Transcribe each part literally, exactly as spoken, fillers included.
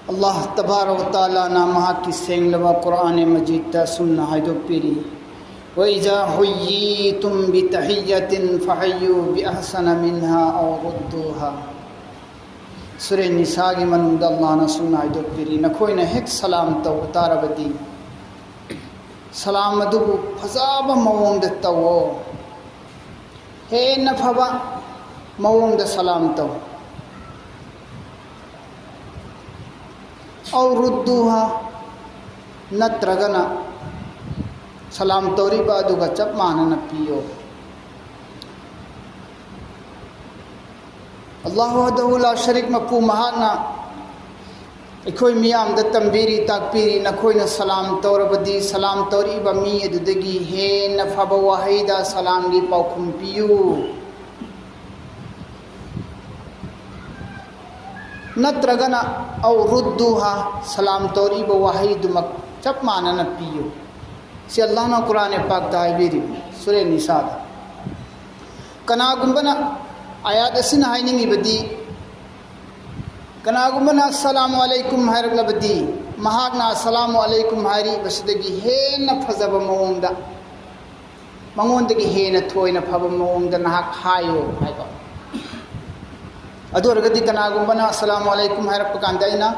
ꯑꯜꯂꯥꯍ ꯇꯕꯥꯔꯛ ꯋ ꯇꯥꯂꯥꯅ ꯃꯍꯥꯛꯀꯤ ꯁꯦꯡꯂꯕ ꯀꯨꯔꯑꯥꯟ ꯃꯖꯤꯗꯇ ꯑꯁꯨꯝꯅ ꯍꯥꯏꯗꯣꯛꯄꯤꯔꯤ, "ꯋ ꯏꯖꯥ ꯍꯨꯌꯤꯇꯨꯝ ꯕꯤ ꯇꯍꯤꯌ꯭ꯌꯥꯇꯤꯟ ꯐꯍꯌꯨ ꯕꯤ ꯑꯍꯁꯅ ꯃꯤꯟꯍꯥ ꯑꯧ ꯔꯨꯗꯨꯍꯥ"꯫ ꯁꯨꯔꯦ ꯅꯤꯁꯥꯒꯤ ꯃꯅꯨꯡꯗ ꯑꯜꯂꯥꯍꯅ ꯑꯁꯨꯝꯅ ꯍꯥꯏꯗꯣꯛꯄꯤꯔꯤ, "ꯅꯈꯣꯏꯅ ꯍꯦꯛ ꯁꯂꯥꯝ ꯇꯧꯕ ꯇꯥꯔꯕꯗꯤ, ꯁꯂꯥꯝ ꯑꯗꯨꯕꯨ ꯐꯖꯕ ꯃꯑꯣꯡꯗ ꯇꯧꯋꯣ, ꯍꯦꯟꯅ ꯐꯕ ꯃꯑꯣꯡꯗ ꯁꯂꯥꯝ ꯇꯧ꯫ ꯑꯧ ꯔꯨꯗꯨꯍꯥ, ꯅꯠꯇ꯭ꯔꯒꯅ ꯁꯂꯥꯝ ꯇꯧꯔꯤꯕ ꯑꯗꯨꯒ ꯆꯞ ꯃꯥꯟꯅꯅ ꯄꯤꯌꯣ"꯫ ꯑꯜꯂꯥꯍ ꯋꯥꯍꯗꯍꯨ ꯂꯥ ꯁꯔꯤꯛ ꯃꯄꯨ ꯃꯍꯥꯛꯅ ꯑꯩꯈꯣꯏ ꯃꯤꯌꯥꯝꯗ ꯇꯝꯕꯤꯔꯤ, ꯇꯥꯛꯄꯤꯔꯤ, ꯅꯈꯣꯏꯅ ꯁꯂꯥꯝ ꯇꯧꯔꯕꯗꯤ, ꯁꯂꯥꯝ ꯇꯧꯔꯛꯏꯕ ꯃꯤ ꯑꯗꯨꯗꯒꯤ ꯍꯦꯟꯅ ꯐꯕ ꯋꯥꯍꯩꯗ ꯁꯂꯥꯝꯒꯤ ꯄꯥꯎꯈꯨꯝ ꯄꯤꯌꯨ꯫ ꯅꯠꯇ꯭ꯔꯒꯅ, "ꯑꯧ ꯔꯨꯗꯨꯍꯥ", ꯁꯂꯥꯝ ꯇꯧꯔꯛꯏꯕ ꯋꯥꯍꯩꯗꯨꯃꯛ ꯆꯞ ꯃꯥꯟꯅꯅ ꯄꯤꯌꯨ꯫ ꯁꯤ ꯑꯜꯂꯥꯍꯅ ꯀꯨꯔꯥꯟ ꯄꯥꯛꯇ ꯍꯥꯏꯕꯤꯔꯤꯕꯅꯤ, ꯁꯨꯔꯦ ꯅꯤꯁꯥꯗ꯫ ꯀꯅꯥꯒꯨꯝꯕꯅ, ꯑꯥꯌꯥꯠ ꯑꯁꯤꯅ ꯍꯥꯏꯅꯤꯡꯉꯤꯕꯗꯤ, ꯀꯅꯥꯒꯨꯝꯕꯅ "ꯑꯁꯁꯂꯥꯃꯨ ꯑꯂꯩꯀꯨꯝ" ꯍꯥꯏꯔꯛꯂꯕꯗꯤ, ꯃꯍꯥꯛꯅ "ꯑꯁꯁꯂꯥꯃꯨ ꯑꯂꯩꯀꯨꯝ" ꯍꯥꯏꯔꯤꯕꯁꯤꯗꯒꯤ ꯍꯦꯟꯅ ꯐꯖꯕ ꯃꯑꯣꯡꯗ, ꯃꯉꯣꯟꯗꯒꯤ ꯍꯦꯟꯅ ꯊꯣꯏꯅ ꯐꯕ ꯃꯑꯣꯡꯗ ꯅꯍꯥꯛ ꯍꯥꯏꯌꯨ ꯍꯥꯏꯕ꯫ ꯑꯗꯨ ꯑꯣꯏꯔꯒꯗꯤ ꯀꯅꯥꯒꯨꯝꯕꯅ "ꯑꯁꯁꯂꯥꯃꯨ ꯑꯂꯩꯀꯨꯝ" ꯍꯥꯏꯔꯛꯄ ꯀꯥꯟꯗ ꯑꯩꯅ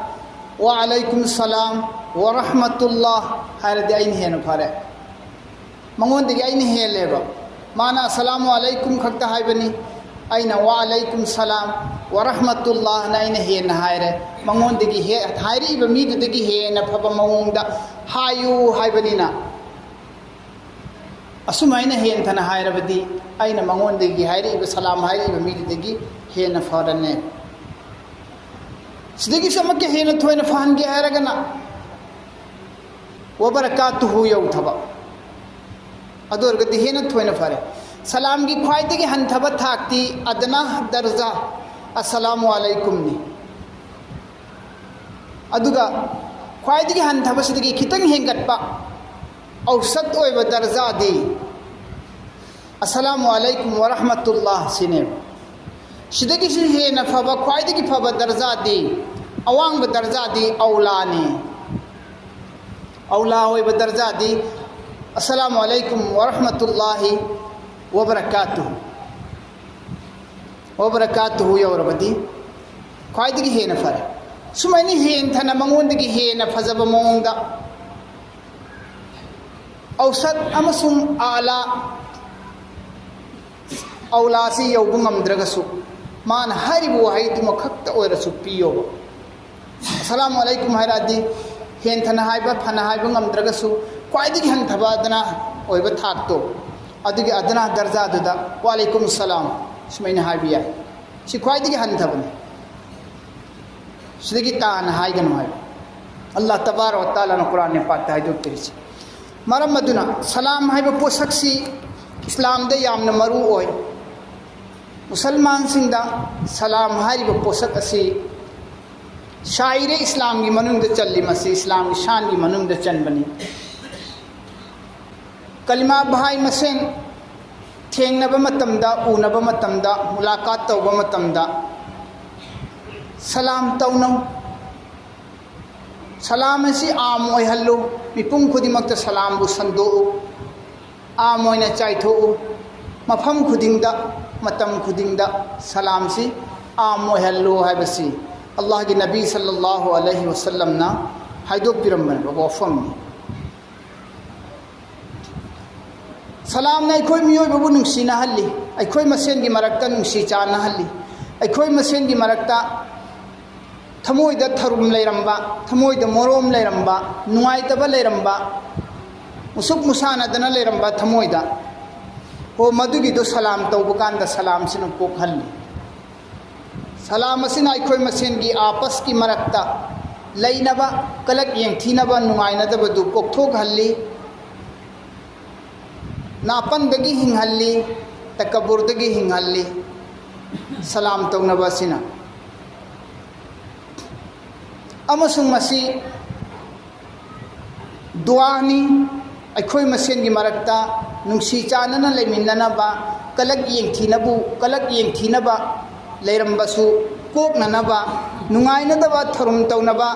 "ꯋꯥ ꯑꯂꯩꯀꯨꯝ ꯁꯂꯥꯝ ꯋꯥ ꯔꯍꯃꯇꯨꯜꯂꯥꯍ" ꯍꯥꯏꯔꯗꯤ ꯑꯩꯅ ꯍꯦꯟꯅ ꯐꯔꯦ, ꯃꯉꯣꯟꯗꯒꯤ ꯑꯩꯅ ꯍꯦꯜꯂꯦꯕ꯫ ꯃꯥꯅ "ꯑꯁꯁꯂꯥꯃꯨ ꯑꯂꯩꯀꯨꯝ" ꯈꯛꯇ ꯍꯥꯏꯕꯅꯤ, ꯑꯩꯅ "ꯋꯥ ꯑꯂꯩꯀꯨꯝ ꯁꯂꯥꯝ ꯋꯥ ꯔꯍꯃꯇꯨꯜꯂꯥꯍꯅ" ꯑꯩꯅ ꯍꯦꯟꯅ ꯍꯥꯏꯔꯦ꯫ ꯃꯉꯣꯟꯗꯒꯤ ꯍꯦ-, ꯍꯥꯏꯔꯛꯏꯕ ꯃꯤꯗꯨꯗꯒꯤ ꯍꯦꯟꯅ ꯐꯕ ꯃꯑꯣꯡꯗ ꯍꯥꯏꯌꯨ ꯍꯥꯏꯕꯅꯤꯅ, ꯑꯁꯨꯃꯥꯏꯅ ꯍꯦꯟꯊꯅ ꯍꯥꯏꯔꯕꯗꯤ, ꯑꯩꯅ ꯃꯉꯣꯟꯗꯒꯤ ꯍꯥꯏꯔꯛꯏꯕ, ꯁꯂꯥꯝ ꯍꯥꯏꯔꯛꯏꯕ ꯃꯤꯗꯨꯗꯒꯤ ꯍꯦꯟꯅ ꯐꯔꯅꯦ꯫ ꯁꯤꯗꯒꯤꯁꯨ ꯑꯃꯨꯛꯀ ꯍꯦꯟꯅ ꯊꯣꯏꯅ ꯐꯍꯟꯒꯦ ꯍꯥꯏꯔꯒꯅ, "ꯋꯥꯕꯔꯀꯥꯇꯨꯍꯨ" ꯌꯧꯊꯕ꯫ ꯑꯗꯨ ꯑꯣꯏꯔꯒꯗꯤ ꯍꯦꯟꯅ ꯊꯣꯏꯅ ꯐꯔꯦ꯫ ꯁꯂꯥꯝꯒꯤ ꯈ꯭ꯋꯥꯏꯗꯒꯤ ꯍꯟꯊꯕ ꯊꯥꯛꯇꯤ ꯑꯗꯅꯥ ꯗꯔꯖꯥ "ꯑꯁꯁꯂꯥꯃꯨ ꯑꯂꯩꯀꯨꯝꯅꯤ"꯫ ꯑꯗꯨꯒ ꯈ꯭ꯋꯥꯏꯗꯒꯤ ꯍꯟꯊꯕꯁꯤꯗꯒꯤ ꯈꯤꯇꯪ ꯍꯦꯟꯒꯠꯄ, ꯑꯧꯁꯠ ꯑꯣꯏꯕ ꯗꯔꯖꯥꯗꯤ "ꯑꯁꯁꯂꯥꯃꯨ ꯑꯂꯩꯀꯨꯝ ꯋꯥ ꯔꯍꯃꯇꯨꯜꯂꯥꯍ" ꯁꯤꯅꯦꯕ꯫ ꯁꯤꯗꯒꯤꯁꯨ ꯍꯦꯟꯅ ꯐꯕ, ꯈ꯭ꯋꯥꯏꯗꯒꯤ ꯐꯕ ꯗꯔꯖꯥꯗꯤ ꯑꯋꯥꯡꯕ ꯗꯔꯖꯥꯗꯤ ꯑꯧꯂꯥꯅꯤ꯫ ꯑꯧꯂꯥ ꯑꯣꯏꯕ ꯗꯔꯖꯥꯗꯤ "ꯑꯁꯂꯥꯃꯨ ꯑꯂꯩꯀꯨꯝ ꯋꯔꯍꯃꯇꯨꯜꯂꯥꯍꯤ ꯋꯕꯔꯀꯥꯇꯨꯍꯨ, ꯋꯕꯔꯀꯥꯇꯨꯍꯨ" ꯌꯧꯔꯕꯗꯤ ꯈ꯭ꯋꯥꯏꯗꯒꯤ ꯍꯦꯟꯅ ꯐꯔꯦ꯫ ꯁꯨꯃꯥꯏꯅ ꯍꯦꯟꯊꯅ ꯃꯉꯣꯟꯗꯒꯤ ꯍꯦꯟꯅ ꯐꯖꯕ ꯃꯑꯣꯡꯗ ꯑꯧꯁꯠ ꯑꯃꯁꯨꯡ ꯑꯥꯂꯥ, ꯑꯧꯂꯥꯁꯤ ꯌꯧꯕ ꯉꯝꯗ꯭ꯔꯒꯁꯨ, ꯃꯥꯅ ꯍꯥꯏꯔꯤꯕ ꯋꯥꯍꯩꯗꯨꯃꯈꯛꯇ ꯑꯣꯏꯔꯁꯨ ꯄꯤꯌꯣꯕ꯫ "ꯑꯁꯂꯥꯃꯨ ꯑꯂꯩꯀꯨꯝ" ꯍꯥꯏꯔꯛꯑꯗꯤ, ꯍꯦꯟꯊꯅ ꯍꯥꯏꯕ, ꯐꯅ ꯍꯥꯏꯕ ꯉꯝꯗ꯭ꯔꯒꯁꯨ, ꯈ꯭ꯋꯥꯏꯗꯒꯤ ꯍꯟꯊꯕ ꯑꯗꯅꯥ ꯑꯣꯏꯕ ꯊꯥꯛꯇꯣ, ꯑꯗꯨꯒꯤ ꯑꯗꯅꯥ ꯗꯔꯖꯥꯗꯨꯗ "ꯋꯥꯂꯩꯀꯨꯝ ꯁꯂꯥꯝ" ꯁꯨꯃꯥꯏꯅ ꯍꯥꯏꯕ ꯌꯥꯏ꯫ ꯁꯤ ꯈ꯭ꯋꯥꯏꯗꯒꯤ ꯍꯟꯊꯕꯅꯤ꯫ ꯁꯤꯗꯒꯤ ꯇꯥꯅ ꯍꯥꯏꯒꯅꯨ ꯍꯥꯏꯕ꯫ ꯑꯜꯂꯥꯍ ꯇꯕꯥꯔꯛ ꯋ ꯇꯥꯂꯥꯅ ꯀꯨꯔꯥꯟ ꯄꯥꯛꯇ ꯍꯥꯏꯗꯣꯛꯄꯤꯔꯤꯁꯤ꯫ ꯃꯔꯝ ꯑꯗꯨꯅ ꯁꯂꯥꯝ ꯍꯥꯏꯕ ꯄꯣꯠꯁꯛꯁꯤ ꯏꯁꯂꯥꯝꯗ ꯌꯥꯝꯅ ꯃꯔꯨ ꯑꯣꯏ꯫ ꯃꯨꯁꯜꯃꯥꯟꯁꯤꯡꯗ ꯁꯂꯥꯝ ꯍꯥꯏꯔꯤꯕ ꯄꯣꯠꯁꯛ ꯑꯁꯤ ꯁꯥꯏꯔꯦ ꯏꯁꯂꯥꯝꯒꯤ ꯃꯅꯨꯡꯗ ꯆꯜꯂꯤ, ꯃꯁꯤ ꯏꯁꯂꯥꯝꯒꯤ ꯁꯥꯟꯒꯤ ꯃꯅꯨꯡꯗ ꯆꯟꯕꯅꯤ꯫ ꯀꯂꯤꯃꯥ ꯚꯥꯏ ꯃꯁꯦꯟ ꯊꯦꯡꯅꯕ ꯃꯇꯝꯗ, ꯎꯅꯕ ꯃꯇꯝꯗ, ꯃꯨꯂꯥꯀꯥꯠ ꯇꯧꯕ ꯃꯇꯝꯗ ꯁꯂꯥꯝ ꯇꯧꯅꯧ꯫ ꯁꯂꯥꯝ ꯑꯁꯤ ꯑꯥꯝ ꯑꯣꯏꯍꯜꯂꯨ꯫ ꯃꯤꯄꯨꯝ ꯈꯨꯗꯤꯡꯃꯛꯇ ꯁꯂꯥꯝꯕꯨ ꯁꯟꯗꯣꯛꯎ, ꯑꯥꯝ ꯑꯣꯏꯅ ꯆꯥꯏꯊꯣꯛꯎ꯫ ꯃꯐꯝ ꯈꯨꯗꯤꯡꯗ, ꯃꯇꯝ ꯈꯨꯗꯤꯡꯗ ꯁꯂꯥꯝꯁꯤ ꯑꯥꯝ ꯑꯣꯏꯍꯜꯂꯨ ꯍꯥꯏꯕꯁꯤ ꯑꯜꯂꯥꯍꯒꯤ ꯅꯕꯤ ꯁꯜꯂꯜꯂꯥꯍꯨ ꯑꯂꯩꯍꯤ ꯋꯁꯜꯂꯝꯅ ꯍꯥꯏꯗꯣꯛꯄꯤꯔꯝꯕꯅꯦꯕ ꯋꯥꯐꯝꯅꯤ꯫ ꯁꯂꯥꯝꯅ ꯑꯩꯈꯣꯏ ꯃꯤꯑꯣꯏꯕꯕꯨ ꯅꯨꯡꯁꯤꯅꯍꯜꯂꯤ, ꯑꯩꯈꯣꯏ ꯃꯁꯦꯟꯒꯤ ꯃꯔꯛꯇ ꯅꯨꯡꯁꯤ ꯆꯥꯟꯅꯍꯜꯂꯤ, ꯑꯩꯈꯣꯏ ꯃꯁꯦꯟꯒꯤ ꯃꯔꯛꯇ ꯊꯃꯣꯏꯗ ꯊꯔꯨꯝ ꯂꯩꯔꯝꯕ, ꯊꯃꯣꯏꯗ ꯃꯣꯔꯣꯝ ꯂꯩꯔꯝꯕ, ꯅꯨꯡꯉꯥꯏꯇꯕ ꯂꯩꯔꯝꯕ, ꯃꯨꯁꯨꯛ ꯃꯨꯁꯥꯅꯗꯅ ꯂꯩꯔꯝꯕ ꯊꯃꯣꯏꯗ, ꯍꯣ, ꯃꯗꯨꯒꯤꯗꯣ ꯁꯂꯥꯝ ꯇꯧꯕ ꯀꯥꯟꯗ ꯁꯂꯥꯝꯁꯤꯅ ꯀꯣꯛꯍꯜꯂꯤ꯫ ꯁꯂꯥꯝ ꯑꯁꯤꯅ ꯑꯩꯈꯣꯏ ꯃꯁꯦꯟꯒꯤ ꯑꯥꯄꯁꯀꯤ ꯃꯔꯛꯇ ꯂꯩꯅꯕ ꯀꯂꯛ ꯌꯦꯡꯊꯤꯅꯕ, ꯅꯨꯡꯉꯥꯏꯅꯗꯕꯗꯨ ꯀꯣꯛꯊꯣꯛꯍꯜꯂꯤ, ꯅꯥꯄꯟꯗꯒꯤ ꯍꯤꯡꯍꯜꯂꯤ, ꯇꯀꯕꯨꯔꯗꯒꯤ ꯍꯤꯡꯍꯜꯂꯤ꯫ ꯁꯂꯥꯝ ꯇꯧꯅꯕ ꯑꯁꯤꯅ, ꯑꯃꯁꯨꯡ ꯃꯁꯤ ꯗꯨꯋꯥꯅꯤ꯫ ꯑꯩꯈꯣꯏ ꯃꯁꯦꯟꯒꯤ ꯃꯔꯛꯇ ꯅꯨꯡꯁꯤ ꯆꯥꯟꯅꯅ ꯂꯩꯃꯤꯟꯅꯅꯕ, ꯀꯂꯛ ꯌꯦꯡꯊꯤꯅꯕꯨ, ꯀꯂꯛ ꯌꯦꯡꯊꯤꯅꯕ ꯂꯩꯔꯝꯕꯁꯨ ꯀꯣꯛꯅꯅꯕ ꯅꯨꯡꯉꯥꯏꯅꯗꯕ ꯊꯧꯔꯝ ꯇꯧꯅꯕ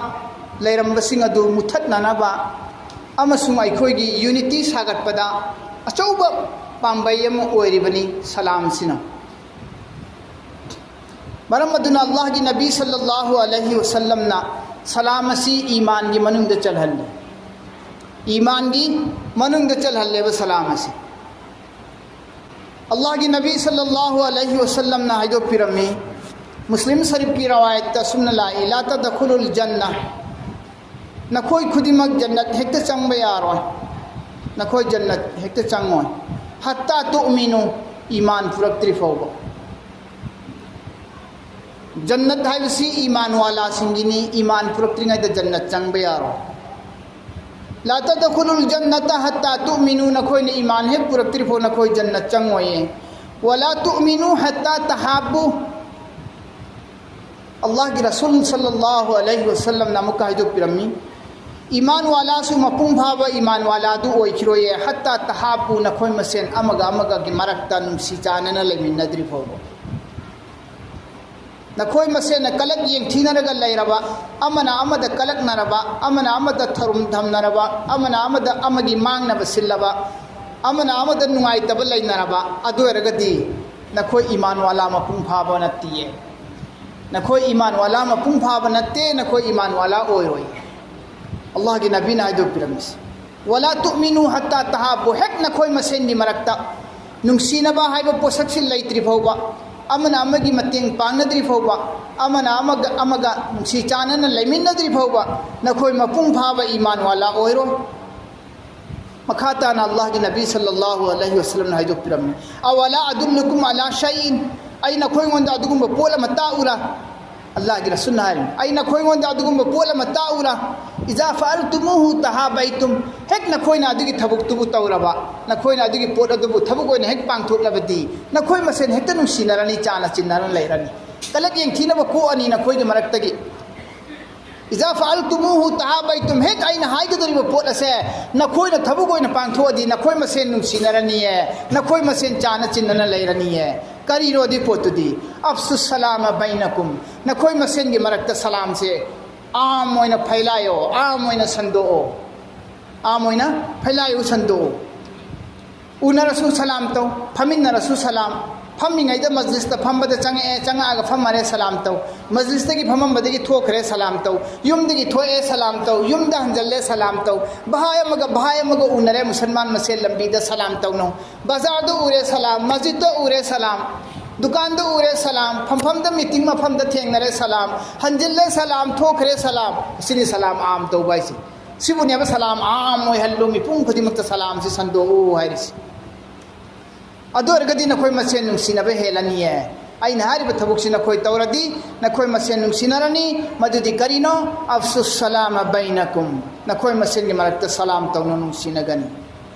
ꯂꯩꯔꯝꯕꯁꯤꯡ ꯑꯗꯨ ꯃꯨꯊꯠꯅꯅꯕ ꯑꯃꯁꯨꯡ ꯑꯩꯈꯣꯏꯒꯤ unity ꯁꯥꯒꯠꯄꯗ ꯑꯆꯧꯕ ꯄꯥꯝꯕꯩ ꯑꯃ ꯑꯣꯏꯔꯤꯕꯅꯤ ꯁꯂꯥꯝꯁꯤꯅ꯫ ꯃꯔꯝ ꯑꯗꯨꯅ ꯑꯜꯂꯥꯍꯒꯤ ꯅꯕꯤ ꯁꯜꯂꯜꯂꯥꯍꯨ ꯑꯂꯩꯍꯤ ꯋꯁꯜꯂꯝꯅ ꯁꯂꯥꯝ ꯑꯁꯤ ꯏꯃꯥꯟꯒꯤ ꯃꯅꯨꯡꯗ ꯆꯜꯍꯜꯂꯤ꯫ ꯏꯃꯥꯟꯒꯤ ꯃꯅꯨꯡꯗ ꯆꯜꯍꯜꯂꯦꯕ ꯁꯂꯥꯝ ꯑꯁꯤ꯫ ꯑꯜꯂꯥꯍꯒꯤ ꯅꯕꯤ ꯁꯜꯂꯜꯂꯥꯍꯨ ꯑꯂꯩꯍꯤ ꯋꯁꯜꯂꯝꯅ ꯍꯥꯏꯗꯣꯛꯄꯤꯔꯝꯃꯤ, ꯃꯨꯁꯂꯤꯝ ꯁꯔꯤꯐꯀꯤ ꯔꯋꯥꯌꯠꯇ ꯑꯁꯨꯝꯅ ꯂꯥꯛꯏ, "ꯂꯥ ꯇꯗꯈꯨꯂꯨꯜ ꯖꯟꯅ, ꯅꯈꯣꯏ ꯈꯨꯗꯤꯡꯃꯛ ꯖꯟꯅꯠ ꯍꯦꯛꯇ ꯆꯪꯕ ꯌꯥꯔꯣꯏ, ꯅꯈꯣꯏ ꯖꯟꯅꯠ ꯍꯦꯛꯇ ꯆꯪꯉꯣꯏ, ꯍꯠꯇꯥ ꯇꯨꯑꯃꯤꯅꯨ, ꯏꯃꯥꯟ ꯄꯨꯔꯛꯇ꯭ꯔꯤ ꯐꯥꯎꯕ"꯫ ꯖꯟꯅꯠ ꯍꯥꯏꯕꯁꯤ ꯏꯃꯥꯟ ꯋꯥꯂꯥꯁꯤꯡꯒꯤꯅꯤ, ꯏꯃꯥꯟ ꯄꯨꯔꯛꯇ꯭ꯔꯤꯉꯩꯗ ꯖꯟꯅꯠ ꯆꯪꯕ ꯌꯥꯔꯣꯏ꯫ "ꯂꯥ ꯇꯗꯈꯨꯂꯨꯜ ꯖꯟꯅꯇ ꯍꯠꯇꯥ ꯇꯨꯑꯃꯤꯅꯨ", ꯅꯈꯣꯏꯅ ꯏꯃꯥꯟ ꯍꯦꯛ ꯄꯨꯔꯛꯇ꯭ꯔꯤ ꯐꯥꯎ ꯅꯈꯣꯏ ꯖꯟꯅꯠ ꯆꯪꯉꯣꯏꯌꯦ꯫ "ꯋꯂꯥ ꯇꯨꯑꯃꯤꯅꯨ ꯍꯠꯇꯥ ꯇꯍꯥꯕꯨ", ꯑꯜꯂꯥꯍꯒꯤ ꯔꯁꯨꯜ ꯁꯜꯂꯜꯂꯥꯍꯨ ꯑꯂꯩꯍꯤ ꯋꯁꯜꯂꯝꯅ ꯑꯃꯨꯛꯀ ꯍꯥꯏꯗꯣꯛꯄꯤꯔꯝꯃꯤ, ꯏꯃꯥꯟ ꯋꯥꯂꯥꯁꯨ ꯃꯄꯨꯡ ꯐꯥꯕ ꯏꯃꯥꯟ ꯋꯥꯂꯥꯗꯨ ꯑꯣꯏꯈꯤꯔꯣꯏꯌꯦ, "ꯍꯠꯇꯥ ꯇꯍꯥꯕꯨ", ꯅꯈꯣꯏ ꯃꯁꯦꯟ ꯑꯃꯒ ꯑꯃꯒꯒꯤ ꯃꯔꯛꯇ ꯅꯨꯡꯁꯤ ꯆꯥꯟꯅꯅ ꯂꯩꯃꯤꯟꯅꯗ꯭ꯔꯤ ꯐꯥꯎꯕ꯫ ꯅꯈꯣꯏ ꯃꯁꯦꯟꯅ ꯀꯂꯛ ꯌꯦꯡꯊꯤꯅꯔꯒ ꯂꯩꯔꯕ, ꯑꯃꯅ ꯑꯃꯗ ꯀꯂꯛꯅꯔꯕ, ꯑꯃꯅ ꯑꯃꯗ ꯊꯧꯔꯝ ꯊꯝꯅꯔꯕ, ꯑꯃꯅ ꯑꯃꯗ ꯑꯃꯒꯤ ꯃꯥꯡꯅꯕ ꯁꯤꯜꯂꯕ, ꯑꯃꯅ ꯑꯃꯗ ꯅꯨꯡꯉꯥꯏꯇꯕ ꯂꯩꯅꯔꯕ, ꯑꯗꯨ ꯑꯣꯏꯔꯒꯗꯤ ꯅꯈꯣꯏ ꯏꯃꯥꯟ ꯋꯥꯂꯥ ꯃꯄꯨꯡ ꯐꯥꯕ ꯅꯠꯇꯤꯌꯦ꯫ ꯅꯈꯣꯏ ꯏꯃꯥꯟ ꯋꯥꯂꯥ ꯃꯄꯨꯡ ꯐꯥꯕ ꯅꯠꯇꯦ, ꯅꯈꯣꯏ ꯏꯃꯥꯟ ꯋꯥꯂꯥ ꯑꯣꯏꯔꯣꯏ꯫ ꯑꯜꯂꯥꯍꯒꯤ ꯅꯕꯤꯅ ꯍꯥꯏꯗꯣꯛꯄꯤꯔꯝꯃꯤꯁꯦ, "ꯋꯂꯥ ꯇꯨꯑꯃꯤꯅꯨ ꯍꯠꯇꯥ ꯇꯍꯥꯕꯨ", ꯍꯦꯛ ꯅꯈꯣꯏ ꯃꯁꯦꯟꯒꯤ ꯃꯔꯛꯇ ꯅꯨꯡꯁꯤꯅꯕ ꯍꯥꯏꯕ ꯄꯣꯠꯁꯛꯁꯤ ꯂꯩꯇ꯭ꯔꯤ ꯐꯥꯎꯕ, ꯑꯃꯅ ꯑꯃꯒꯤ ꯃꯇꯦꯡ ꯄꯥꯡꯅꯗ꯭ꯔꯤ ꯐꯥꯎꯕ, ꯑꯃꯅ ꯑꯃꯒ ꯑꯃꯒ ꯅꯨꯡꯁꯤ ꯆꯥꯟꯅꯅ ꯂꯩꯃꯤꯟꯅꯗ꯭ꯔꯤ ꯐꯥꯎꯕ ꯅꯈꯣꯏ ꯃꯄꯨꯡ ꯐꯥꯕ ꯏꯃꯥꯟ ꯋꯥꯂꯥ ꯑꯣꯏꯔꯣꯏ꯫ ꯃꯈꯥ ꯇꯥꯅ ꯑꯜꯂꯥꯍꯒꯤ ꯅꯕꯤ ꯁꯜꯂꯜꯂꯥꯍꯨ ꯑꯂꯩꯍꯤ ꯋꯁꯜꯂꯝꯅ ꯍꯥꯏꯗꯣꯛꯄꯤꯔꯝꯃꯤ, "ꯑꯋꯂꯥ ꯑꯗꯨꯜꯂꯨꯀꯨꯝ ꯑꯂꯥ ꯁꯩꯏꯟ", ꯑꯩ ꯅꯈꯣꯏꯉꯣꯟꯗ ꯑꯗꯨꯒꯨꯝꯕ ꯄꯣꯠ ꯑꯃ ꯇꯥꯛꯎꯔꯥ? ꯑꯜꯂꯥꯍꯒꯤ ꯔꯁꯨꯜꯅ ꯍꯥꯏꯔꯤꯅꯤ, "ꯑꯩ ꯅꯈꯣꯏꯉꯣꯟꯗ ꯑꯗꯨꯒꯨꯝꯕ ꯄꯣꯠ ꯑꯃ ꯇꯥꯛꯎꯔꯥ? ꯏꯖꯥ ꯐꯑꯜꯇꯨꯃꯨꯍꯨ ꯇꯍꯥꯕꯩꯇꯨꯝ", ꯍꯦꯛ ꯅꯈꯣꯏꯅ ꯑꯗꯨꯒꯤ ꯊꯕꯛꯇꯨꯕꯨ ꯇꯧꯔꯕ, ꯅꯈꯣꯏꯅ ꯑꯗꯨꯒꯤ ꯄꯣꯠ ꯑꯗꯨꯕꯨ ꯊꯕꯛ ꯑꯣꯏꯅ ꯍꯦꯛ ꯄꯥꯡꯊꯣꯛꯂꯕꯗꯤ, ꯅꯈꯣꯏ ꯃꯁꯦꯟ ꯍꯦꯛꯇ ꯅꯨꯡꯁꯤꯅꯔꯅꯤ, ꯆꯥꯅ ꯆꯤꯟꯅꯔ ꯂꯩꯔꯅꯤ꯫ ꯀꯂꯛ ꯌꯦꯡꯊꯤꯅꯕ ꯀꯣꯛꯑꯅꯤ ꯅꯈꯣꯏꯒꯤ ꯃꯔꯛꯇꯒꯤ꯫ "ꯏꯖꯥ ꯐꯑꯜꯇꯨꯃꯨꯍꯨ ꯇꯍꯥꯕꯩꯇꯨꯝ", ꯍꯦꯛ ꯑꯩꯅ ꯍꯥꯏꯒꯗꯧꯔꯤꯕ ꯄꯣꯠ ꯑꯁꯦ ꯅꯈꯣꯏꯅ ꯊꯕꯛ ꯑꯣꯏꯅ ꯄꯥꯡꯊꯣꯛꯑꯗꯤ ꯅꯈꯣꯏ ꯃꯁꯦꯟ ꯅꯨꯡꯁꯤꯅꯔꯅꯤꯌꯦ, ꯅꯈꯣꯏ ꯃꯁꯦꯟ ꯆꯥꯅ ꯆꯤꯟꯅꯅ ꯂꯩꯔꯅꯤꯌꯦ꯫ ꯀꯔꯤꯅꯣ ꯑꯗꯨꯏ ꯄꯣꯠꯇꯨꯗꯤ? "ꯑꯐꯁꯨ ꯁꯂꯥꯃ ꯕꯩꯅꯀꯨꯝ", ꯅꯈꯣꯏ ꯃꯁꯦꯟꯒꯤ ꯃꯔꯛꯇ ꯁꯂꯥꯝꯁꯦ ꯑꯥꯝ ꯑꯣꯏꯅ ꯐꯩꯂꯥꯏꯌꯣ, ꯑꯥꯝ ꯑꯣꯏꯅ ꯁꯟꯗꯣꯛꯑꯣ, ꯑꯥꯝ ꯑꯣꯏꯅ ꯐꯩꯂꯥꯏꯌꯨ, ꯁꯟꯗꯣꯛꯑꯣ꯫ ꯎꯅꯔꯁꯨ ꯁꯂꯥꯝ ꯇꯧ, ꯐꯝꯃꯤꯟꯅꯔꯁꯨ ꯁꯂꯥꯝ꯫ ꯐꯝꯃꯤꯉꯩꯗ ꯃꯖꯂꯤꯁꯇ ꯐꯝꯕꯗ ꯆꯪꯉꯛꯑꯦ, ꯆꯪꯉꯛꯑꯒ ꯐꯝꯃꯔꯦ, ꯁꯂꯥꯝ ꯇꯧ꯫ ꯃꯖꯂꯤꯁꯇꯒꯤ ꯐꯝꯃꯝꯕꯗꯒꯤ ꯊꯣꯛꯈ꯭ꯔꯦ, ꯁꯂꯥꯝ ꯇꯧ꯫ ꯌꯨꯝꯗꯒꯤ ꯊꯣꯛꯑꯦ, ꯁꯂꯥꯝ ꯇꯧ꯫ ꯌꯨꯝꯗ ꯍꯟꯖꯜꯂꯦ, ꯁꯂꯥꯝ ꯇꯧ꯫ ꯚꯥꯏ ꯑꯃꯒ ꯚꯥꯏ ꯑꯃꯒ ꯎꯅꯔꯦ, ꯃꯨꯁꯜꯃꯥꯟ ꯃꯁꯦꯜ ꯂꯝꯕꯤꯗ, ꯁꯂꯥꯝ ꯇꯧꯅꯧ꯫ ꯕꯖꯥꯔꯗ ꯎꯔꯦ, ꯁꯂꯥꯝ꯫ ꯃꯁꯖꯤꯗꯇ ꯎꯔꯦ, ꯁꯂꯥꯝ꯫ ꯗꯨꯀꯥꯟꯗ ꯎꯔꯦ, ꯁꯂꯥꯝ꯫ ꯐꯝꯐꯝꯗ, ꯃꯤꯇꯤꯡ ꯃꯐꯝꯗ ꯊꯦꯡꯅꯔꯦ, ꯁꯂꯥꯝ꯫ ꯍꯟꯖꯤꯜꯂꯦ, ꯁꯂꯥꯝ꯫ ꯊꯣꯛꯈ꯭ꯔꯦ, ꯁꯂꯥꯝ꯫ ꯑꯁꯤꯅꯤ ꯁꯂꯥꯝ ꯑꯥꯝ ꯇꯧꯕ ꯍꯥꯏꯁꯦ꯫ ꯁꯤꯕꯨꯅꯦꯕ ꯁꯂꯥꯝ ꯑꯥꯝ ꯑꯣꯏꯍꯜꯂꯨ, ꯃꯤꯄꯨꯝ ꯈꯨꯗꯤꯡꯃꯛꯇ ꯁꯂꯥꯝꯁꯤ ꯁꯟꯗꯣꯛꯎ ꯍꯥꯏꯔꯤꯁꯤ꯫ ꯑꯗꯨ ꯑꯣꯏꯔꯒꯗꯤ ꯅꯈꯣꯏ ꯃꯁꯦꯟ ꯅꯨꯡꯁꯤꯅꯕ ꯍꯦꯜꯂꯅꯤꯌꯦ꯫ ꯑꯩꯅ ꯍꯥꯏꯔꯤꯕ ꯊꯕꯛꯁꯤ ꯅꯈꯣꯏ ꯇꯧꯔꯗꯤ ꯅꯈꯣꯏ ꯃꯁꯦꯟ ꯅꯨꯡꯁꯤꯅꯔꯅꯤ꯫ ꯃꯗꯨꯗꯤ ꯀꯔꯤꯅꯣ? "ꯑꯐꯁꯨ ꯁꯂꯥꯃ ꯕꯩꯅꯀꯨꯝ", ꯅꯈꯣꯏ ꯃꯁꯦꯟꯒꯤ ꯃꯔꯛꯇ ꯁꯂꯥꯝ ꯇꯧꯅ ꯅꯨꯡꯁꯤꯅꯒꯅꯤ꯫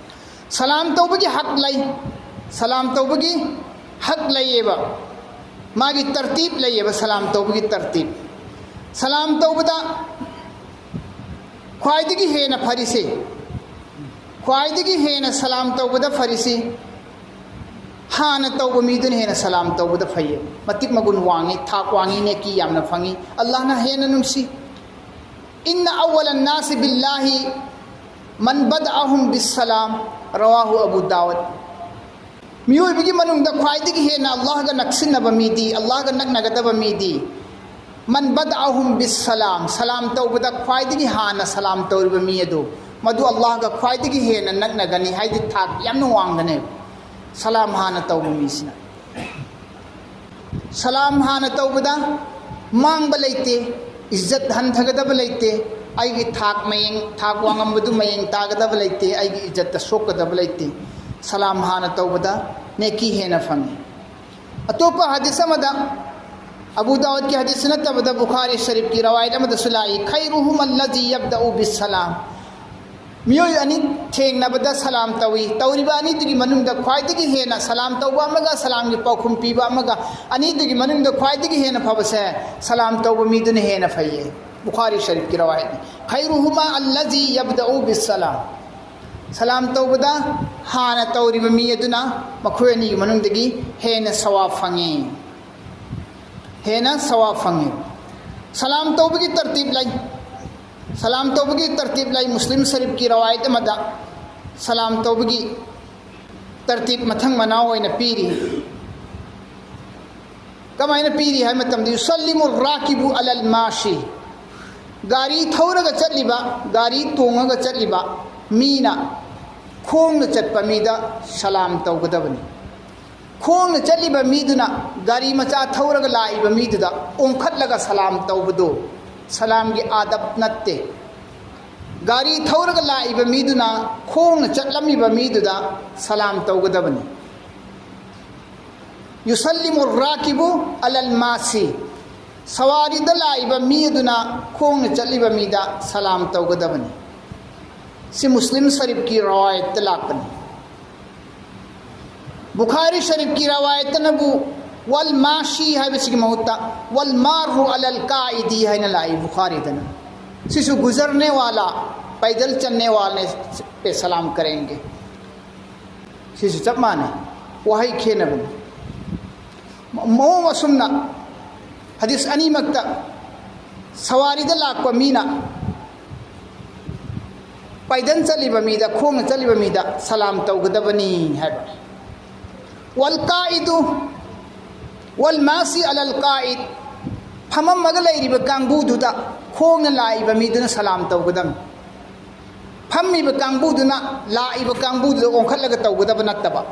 ꯁꯂꯥꯝ ꯇꯧꯕꯒꯤ ꯍꯛ ꯂꯩ, ꯁꯂꯥꯝ ꯇꯧꯕꯒꯤ ꯍꯛ ꯂꯩꯌꯦꯕ, ꯃꯥꯒꯤ ꯇꯔꯇꯤꯞ ꯂꯩꯌꯦꯕ, ꯁꯂꯥꯝ ꯇꯧꯕꯒꯤ ꯇꯔꯇꯤꯞ꯫ ꯁꯂꯥꯝ ꯇꯧꯕꯗ ꯈ꯭ꯋꯥꯏꯗꯒꯤ ꯍꯦꯟꯅ ꯐꯔꯤꯁꯦ, ꯈ꯭ꯋꯥꯏꯗꯒꯤ ꯍꯦꯟꯅ ꯁꯂꯥꯝ ꯇꯧꯕꯗ ꯐꯔꯤꯁꯤ ꯍꯥꯟꯅ ꯇꯧꯕ ꯃꯤꯗꯨꯅ ꯍꯦꯟꯅ ꯁꯂꯥꯝ ꯇꯧꯕꯗ ꯐꯩꯌꯦ꯫ ꯃꯇꯤꯛ ꯃꯒꯨꯟ ꯋꯥꯡꯉꯤ, ꯊꯥꯛ ꯋꯥꯡꯉꯤ, ꯅꯦꯀꯤ ꯌꯥꯝꯅ ꯐꯪꯉꯤ, ꯑꯜꯂꯥꯍꯅ ꯍꯦꯟꯅ ꯅꯨꯡꯁꯤ꯫ "ꯏꯟꯅ ꯑꯋ꯭ꯋꯂꯟ ꯅꯥꯁꯤ ꯕꯤꯜꯂꯥꯍꯤ ꯃꯟ ꯕꯗꯑꯍꯨꯝ ꯕꯤꯁꯁꯂꯥꯝ", ꯔꯋꯥꯍꯨ ꯑꯕꯨ ꯗꯥꯎꯗ꯫ ꯃꯤꯑꯣꯏꯕꯒꯤ ꯃꯅꯨꯡꯗ ꯈ꯭ꯋꯥꯏꯗꯒꯤ ꯍꯦꯟꯅ ꯑꯜꯂꯥꯍꯒ ꯅꯛꯁꯤꯟꯅꯕ ꯃꯤꯗꯤ, ꯑꯜꯂꯥꯍꯒ ꯅꯛꯅꯒꯗꯕ ꯃꯤꯗꯤ, "ꯃꯟ ꯕꯗꯑꯍꯨꯝ ꯕꯤꯁꯁꯂꯥꯝ", ꯁꯂꯥꯝ ꯇꯧꯕꯗ ꯈ꯭ꯋꯥꯏꯗꯒꯤ ꯍꯥꯟꯅ ꯁꯂꯥꯝ ꯇꯧꯔꯤꯕ ꯃꯤ ꯑꯗꯨ, ꯃꯗꯨ ꯑꯜꯂꯥꯍꯒ ꯈ꯭ꯋꯥꯏꯗꯒꯤ ꯍꯦꯟꯅ ꯅꯛꯅꯒꯅꯤ, ꯍꯥꯏꯗꯤ ꯊꯥꯛ ꯌꯥꯝꯅ ꯋꯥꯡꯒꯅꯦꯕ ꯁꯂꯥꯝ ꯍꯥꯟꯅ ꯇꯧꯕ ꯃꯤꯁꯤꯅ꯫ ꯁꯂꯥꯝ ꯍꯥꯟꯅ ꯇꯧꯕꯗ ꯃꯥꯡꯕ ꯂꯩꯇꯦ, ꯏꯖꯠ ꯍꯟꯊꯒꯗꯕ ꯂꯩꯇꯦ, ꯑꯩꯒꯤ ꯊꯥꯛ ꯃꯌꯦꯡ, ꯊꯥꯛ ꯋꯥꯡꯉꯝꯕꯗꯨ ꯃꯌꯦꯡ ꯇꯥꯒꯗꯕ ꯂꯩꯇꯦ, ꯑꯩꯒꯤ ꯏꯖꯠꯇ ꯁꯣꯛꯀꯗꯕ ꯂꯩꯇꯦ꯫ ꯁꯂꯥꯝ ꯍꯥꯟꯅ ꯇꯧꯕꯗ ꯅꯦꯀꯤ ꯍꯦꯟꯅ ꯐꯪꯉꯤ꯫ ꯑꯇꯣꯞꯄ ꯍꯗꯤꯁ ꯑꯃꯗ, ꯑꯕꯨ ꯗꯥꯎꯗꯀꯤ ꯍꯗꯤꯁ ꯅꯠꯇꯕꯗ ꯕꯨꯈꯥꯔꯤ ꯁꯔꯤꯐꯀꯤ ꯔꯋꯥꯌꯠ ꯑꯃꯗꯁꯨ ꯂꯥꯛꯏ, "ꯈꯩꯔꯨꯍꯨꯃ ꯑꯜꯂꯖꯤ ꯌꯕꯗꯎ ꯕꯤꯁꯁꯂꯥꯝ", ꯃꯤꯑꯣꯏ ꯑꯅꯤ ꯊꯦꯡꯅꯕꯗ ꯁꯂꯥꯝ ꯇꯧꯏ꯫ ꯇꯧꯔꯤꯕ ꯑꯅꯤꯗꯨꯒꯤ ꯃꯅꯨꯡꯗ ꯈ꯭ꯋꯥꯏꯗꯒꯤ ꯍꯦꯟꯅ ꯁꯂꯥꯝ ꯇꯧꯕ ꯑꯃꯒ ꯁꯂꯥꯝꯒꯤ ꯄꯥꯎꯈꯨꯝ ꯄꯤꯕ ꯑꯃꯒ, ꯑꯅꯤꯗꯨꯒꯤ ꯃꯅꯨꯡꯗ ꯈ꯭ꯋꯥꯏꯗꯒꯤ ꯍꯦꯟꯅ ꯐꯕꯁꯦ ꯁꯂꯥꯝ ꯇꯧꯕ ꯃꯤꯗꯨꯅ ꯍꯦꯟꯅ ꯐꯩꯌꯦ꯫ ꯕꯨꯈꯥꯔꯤ ꯁꯔꯤꯐꯀꯤ ꯔꯋꯥꯌꯠꯅꯤ꯫ "ꯈꯩꯔꯨꯍꯨꯃ ꯑꯜꯂꯖꯤ ꯌꯕꯗꯎ ꯕꯤꯁꯁꯂꯥꯝ", ꯁꯂꯥꯝ ꯇꯧꯕꯗ ꯍꯥꯟꯅ ꯇꯧꯔꯤꯕ ꯃꯤ ꯑꯗꯨꯅ ꯃꯈꯣꯏ ꯑꯅꯤꯒꯤ ꯃꯅꯨꯡꯗꯒꯤ ꯍꯦꯟꯅ ꯁꯋꯥꯕ ꯐꯪꯉꯤ꯫ ꯍꯦꯟꯅ ꯁꯋꯥꯕ ꯐꯪꯉꯤ꯫ ꯁꯂꯥꯝ ꯇꯧꯕꯒꯤ ꯇꯔꯇꯤꯕ ꯂꯩ꯫ ꯁꯂꯥꯝ ꯇꯧꯕꯒꯤ ꯇꯔꯇꯤꯕ ꯂꯩ꯫ ꯃꯨꯁꯂꯤꯝ ꯁꯔꯤꯐꯀꯤ ꯔꯋꯥꯌꯠ ꯑꯃꯗ ꯁꯂꯥꯝ ꯇꯧꯕꯒꯤ ꯇꯔꯇꯤꯕ ꯃꯊꯪ ꯃꯅꯥꯎ ꯑꯣꯏꯅ ꯄꯤꯔꯤ꯫ ꯀꯃꯥꯏꯅ ꯄꯤꯔꯤ ꯍꯥꯏꯕ ꯃꯇꯝꯗ, "ꯌꯨꯁꯜꯂꯤꯃꯨ ꯔꯥꯀꯤꯕꯨ ꯑꯂꯜ ꯃꯥꯁꯤ", ꯒꯥꯔꯤ ꯊꯧꯔꯒ ꯆꯠꯂꯤꯕ, ꯒꯥꯔꯤ ꯇꯣꯡꯉꯒ ꯆꯠꯂꯤꯕ ꯃꯤꯅ ꯈꯣꯡꯅ ꯆꯠꯄ ꯃꯤꯗ ꯁꯂꯥꯝ ꯇꯧꯒꯗꯕꯅꯤ꯫ ꯈꯣꯡꯅ ꯆꯠꯂꯤꯕ ꯃꯤꯗꯨꯅ ꯒꯥꯔꯤ ꯃꯆꯥ ꯊꯧꯔꯒ ꯂꯥꯛꯏꯕ ꯃꯤꯗꯨꯗ ꯑꯣꯟꯈꯠꯂꯒ ꯁꯂꯥꯝ ꯇꯧꯕꯗꯨ ꯁꯂꯥꯝꯒꯤ ꯑꯥꯗꯕ ꯅꯠꯇꯦ꯫ ꯒꯥꯔꯤ ꯊꯧꯔꯒ ꯂꯥꯛꯏꯕ ꯃꯤꯗꯨꯅ ꯈꯣꯡꯅ ꯆꯠꯂꯝꯃꯤꯕ ꯃꯤꯗꯨꯗ ꯁꯂꯥꯝ ꯇꯧꯒꯗꯕꯅꯤ꯫ "ꯌꯨꯁꯜꯂꯤꯃꯨ ꯔꯥꯀꯤꯕꯨ ꯑꯂꯜ ꯃꯥꯁꯤ", ꯁꯋꯥꯔꯤꯗ ꯂꯥꯛꯏꯕ ꯃꯤ ꯑꯗꯨꯅ ꯈꯣꯡꯅ ꯆꯠꯂꯤꯕ ꯃꯤꯗ ꯁꯂꯥꯝ ꯇꯧꯒꯗꯕꯅꯤ꯫ ꯁꯤ ꯃꯨꯁꯂꯤꯝ ꯁꯔꯤꯐꯀꯤ ꯔꯋꯥꯌꯠꯇ ꯂꯥꯛꯄꯅꯤ꯫ ꯕꯨꯈꯥꯔꯤ ꯁꯔꯤꯐꯀꯤ ꯔꯋꯥꯌꯠꯇꯅꯕꯨ "ꯋꯜ ꯃꯥꯁꯤ" ꯍꯥꯏꯕꯁꯤꯒꯤ ꯃꯍꯨꯠꯇ "ꯋꯜ ꯃꯥꯔꯨ ꯑꯂꯜ ꯀꯥꯏꯗꯤ" ꯍꯥꯏꯅ ꯂꯥꯛꯏ ꯕꯨꯈꯥꯔꯤꯗꯅ꯫ ꯁꯤꯁꯨ "ꯒꯨꯖꯔꯅꯦ ꯋꯥꯂꯥ, ꯄꯩꯗꯜ ꯆꯟꯅꯦ ꯋꯥꯂꯦ ꯄꯦ ꯁꯂꯥꯝ ꯀꯔꯦꯡꯒꯦ"꯫ ꯁꯤꯁꯨ ꯆꯞ ꯃꯥꯟꯅꯩ, ꯋꯥꯍꯩ ꯈꯦꯠꯅꯕꯅꯤ꯫ ꯃ-, ꯃꯑꯣꯡ ꯑꯁꯨꯝꯅ ꯍꯗꯤꯁ ꯑꯅꯤꯃꯛꯇ ꯁꯋꯥꯔꯤꯗ ꯂꯥꯛꯄ ꯃꯤꯅ ꯄꯥꯏꯗꯟ ꯆꯠꯂꯤꯕ ꯃꯤꯗ, ꯈꯣꯡꯅ ꯆꯠꯂꯤꯕ ꯃꯤꯗ ꯁꯂꯥꯝ ꯇꯧꯒꯗꯕꯅꯤ ꯍꯥꯏꯕ꯫ "ꯋꯜ ꯀꯥꯏꯗꯨ ꯋꯜ ꯃꯥꯁꯤ ꯑꯂꯜ ꯀꯥꯏꯗ", ꯐꯝꯃꯝꯃꯒ ꯂꯩꯔꯤꯕ ꯀꯥꯡꯕꯨꯗꯨꯗ ꯈꯣꯡꯅ ꯂꯥꯛꯏꯕ ꯃꯤꯗꯨꯅ ꯁꯂꯥꯝ ꯇꯧꯒꯗꯕꯅꯤ꯫ ꯐꯝꯃꯤꯕ ꯀꯥꯡꯕꯨꯗꯨꯅ ꯂꯥꯛꯏꯕ ꯀꯥꯡꯕꯨꯗꯨꯗ ꯑꯣꯟꯈꯠꯂꯒ ꯇꯧꯒꯗꯕ ꯅꯠꯇꯕ,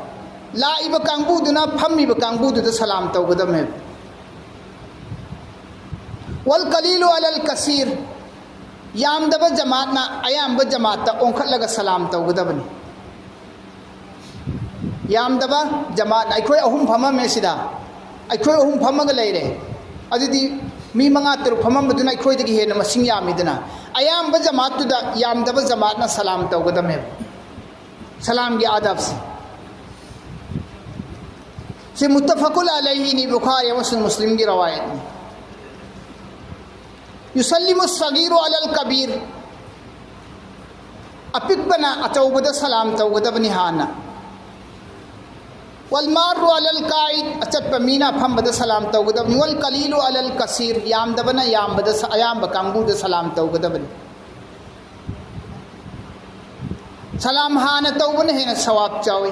ꯂꯥꯛꯏꯕ ꯀꯥꯡꯕꯨꯗꯨꯅ ꯐꯝꯃꯤꯕ ꯀꯥꯡꯕꯨꯗꯨꯗ ꯁꯂꯥꯝ ꯇꯧꯒꯗꯕꯅꯦꯕ꯫ "ꯋꯜ ꯀꯂꯤꯂꯨ ꯑꯂꯜ ꯀꯁꯤꯔ", ꯌꯥꯝꯗꯕ ꯖꯃꯥꯠꯅ ꯑꯌꯥꯝꯕ ꯖꯃꯥꯠꯇ ꯑꯣꯟꯈꯠꯂꯒ ꯁꯂꯥꯝ ꯇꯧꯒꯗꯕꯅꯤ꯫ ꯌꯥꯝꯗꯕ ꯖꯃꯥꯠꯅ, ꯑꯩꯈꯣꯏ ꯑꯍꯨꯝ ꯐꯝꯃꯝꯃꯦ ꯁꯤꯗ, ꯑꯩꯈꯣꯏ ꯑꯍꯨꯝ ꯐꯝꯃꯒ ꯂꯩꯔꯦ, ꯑꯗꯨꯗꯤ ꯃꯤ ꯃꯉꯥ ꯇꯔꯨꯛ ꯐꯝꯃꯝꯕꯗꯨꯅ ꯑꯩꯈꯣꯏꯗꯒꯤ ꯍꯦꯟꯅ ꯃꯁꯤꯡ ꯌꯥꯝꯃꯤꯗꯅ꯫ ꯑꯌꯥꯝꯕ ꯖꯃꯥꯠꯇꯨꯗ ꯌꯥꯝꯗꯕ ꯖꯃꯥꯠꯅ ꯁꯂꯥꯝ ꯇꯧꯒꯗꯕꯅꯦꯕ꯫ ꯁꯂꯥꯝꯒꯤ ꯑꯥꯗꯥꯕꯁꯦ꯫ ꯁꯤ ꯃꯨꯠꯇꯐꯀꯨꯜ ꯑꯂꯩꯍꯤꯅꯤ, ꯕꯨꯈꯥꯔꯤ ꯑꯃꯁꯨꯡ ꯃꯨꯁꯂꯤꯝꯒꯤ ꯔꯋꯥꯌꯠꯅꯤ꯫ "ꯌꯨꯁꯜꯂꯤꯃꯨ ꯁꯒꯤꯔꯨ ꯑꯂꯜ ꯀꯕꯤꯔ", ꯑꯄꯤꯛꯄꯅ ꯑꯆꯧꯕꯗ ꯁꯂꯥꯝ ꯇꯧꯒꯗꯕꯅꯤ ꯍꯥꯟꯅ꯫ "ꯋꯜ ꯃꯥꯔꯨ ꯑꯂꯜ ꯀꯥꯏꯗ", ꯑꯆꯠꯄ ꯃꯤꯅ ꯑꯐꯝꯕꯗ ꯁꯂꯥꯝ ꯇꯧꯒꯗꯕꯅꯤ꯫ "ꯋꯜ ꯀꯂꯤꯂꯨ ꯑꯂꯜ ꯀꯁꯤꯔ", ꯌꯥꯝꯗꯕꯅ ꯌꯥꯝꯕꯗ ꯁ-, ꯑꯌꯥꯝꯕ ꯀꯥꯡꯕꯨꯗ ꯁꯂꯥꯝ ꯇꯧꯒꯗꯕꯅꯤ꯫ ꯁꯂꯥꯝ ꯍꯥꯟꯅ ꯇꯧꯕꯅ ꯍꯦꯟꯅ ꯁꯋꯥꯕ ꯆꯥꯎꯏ꯫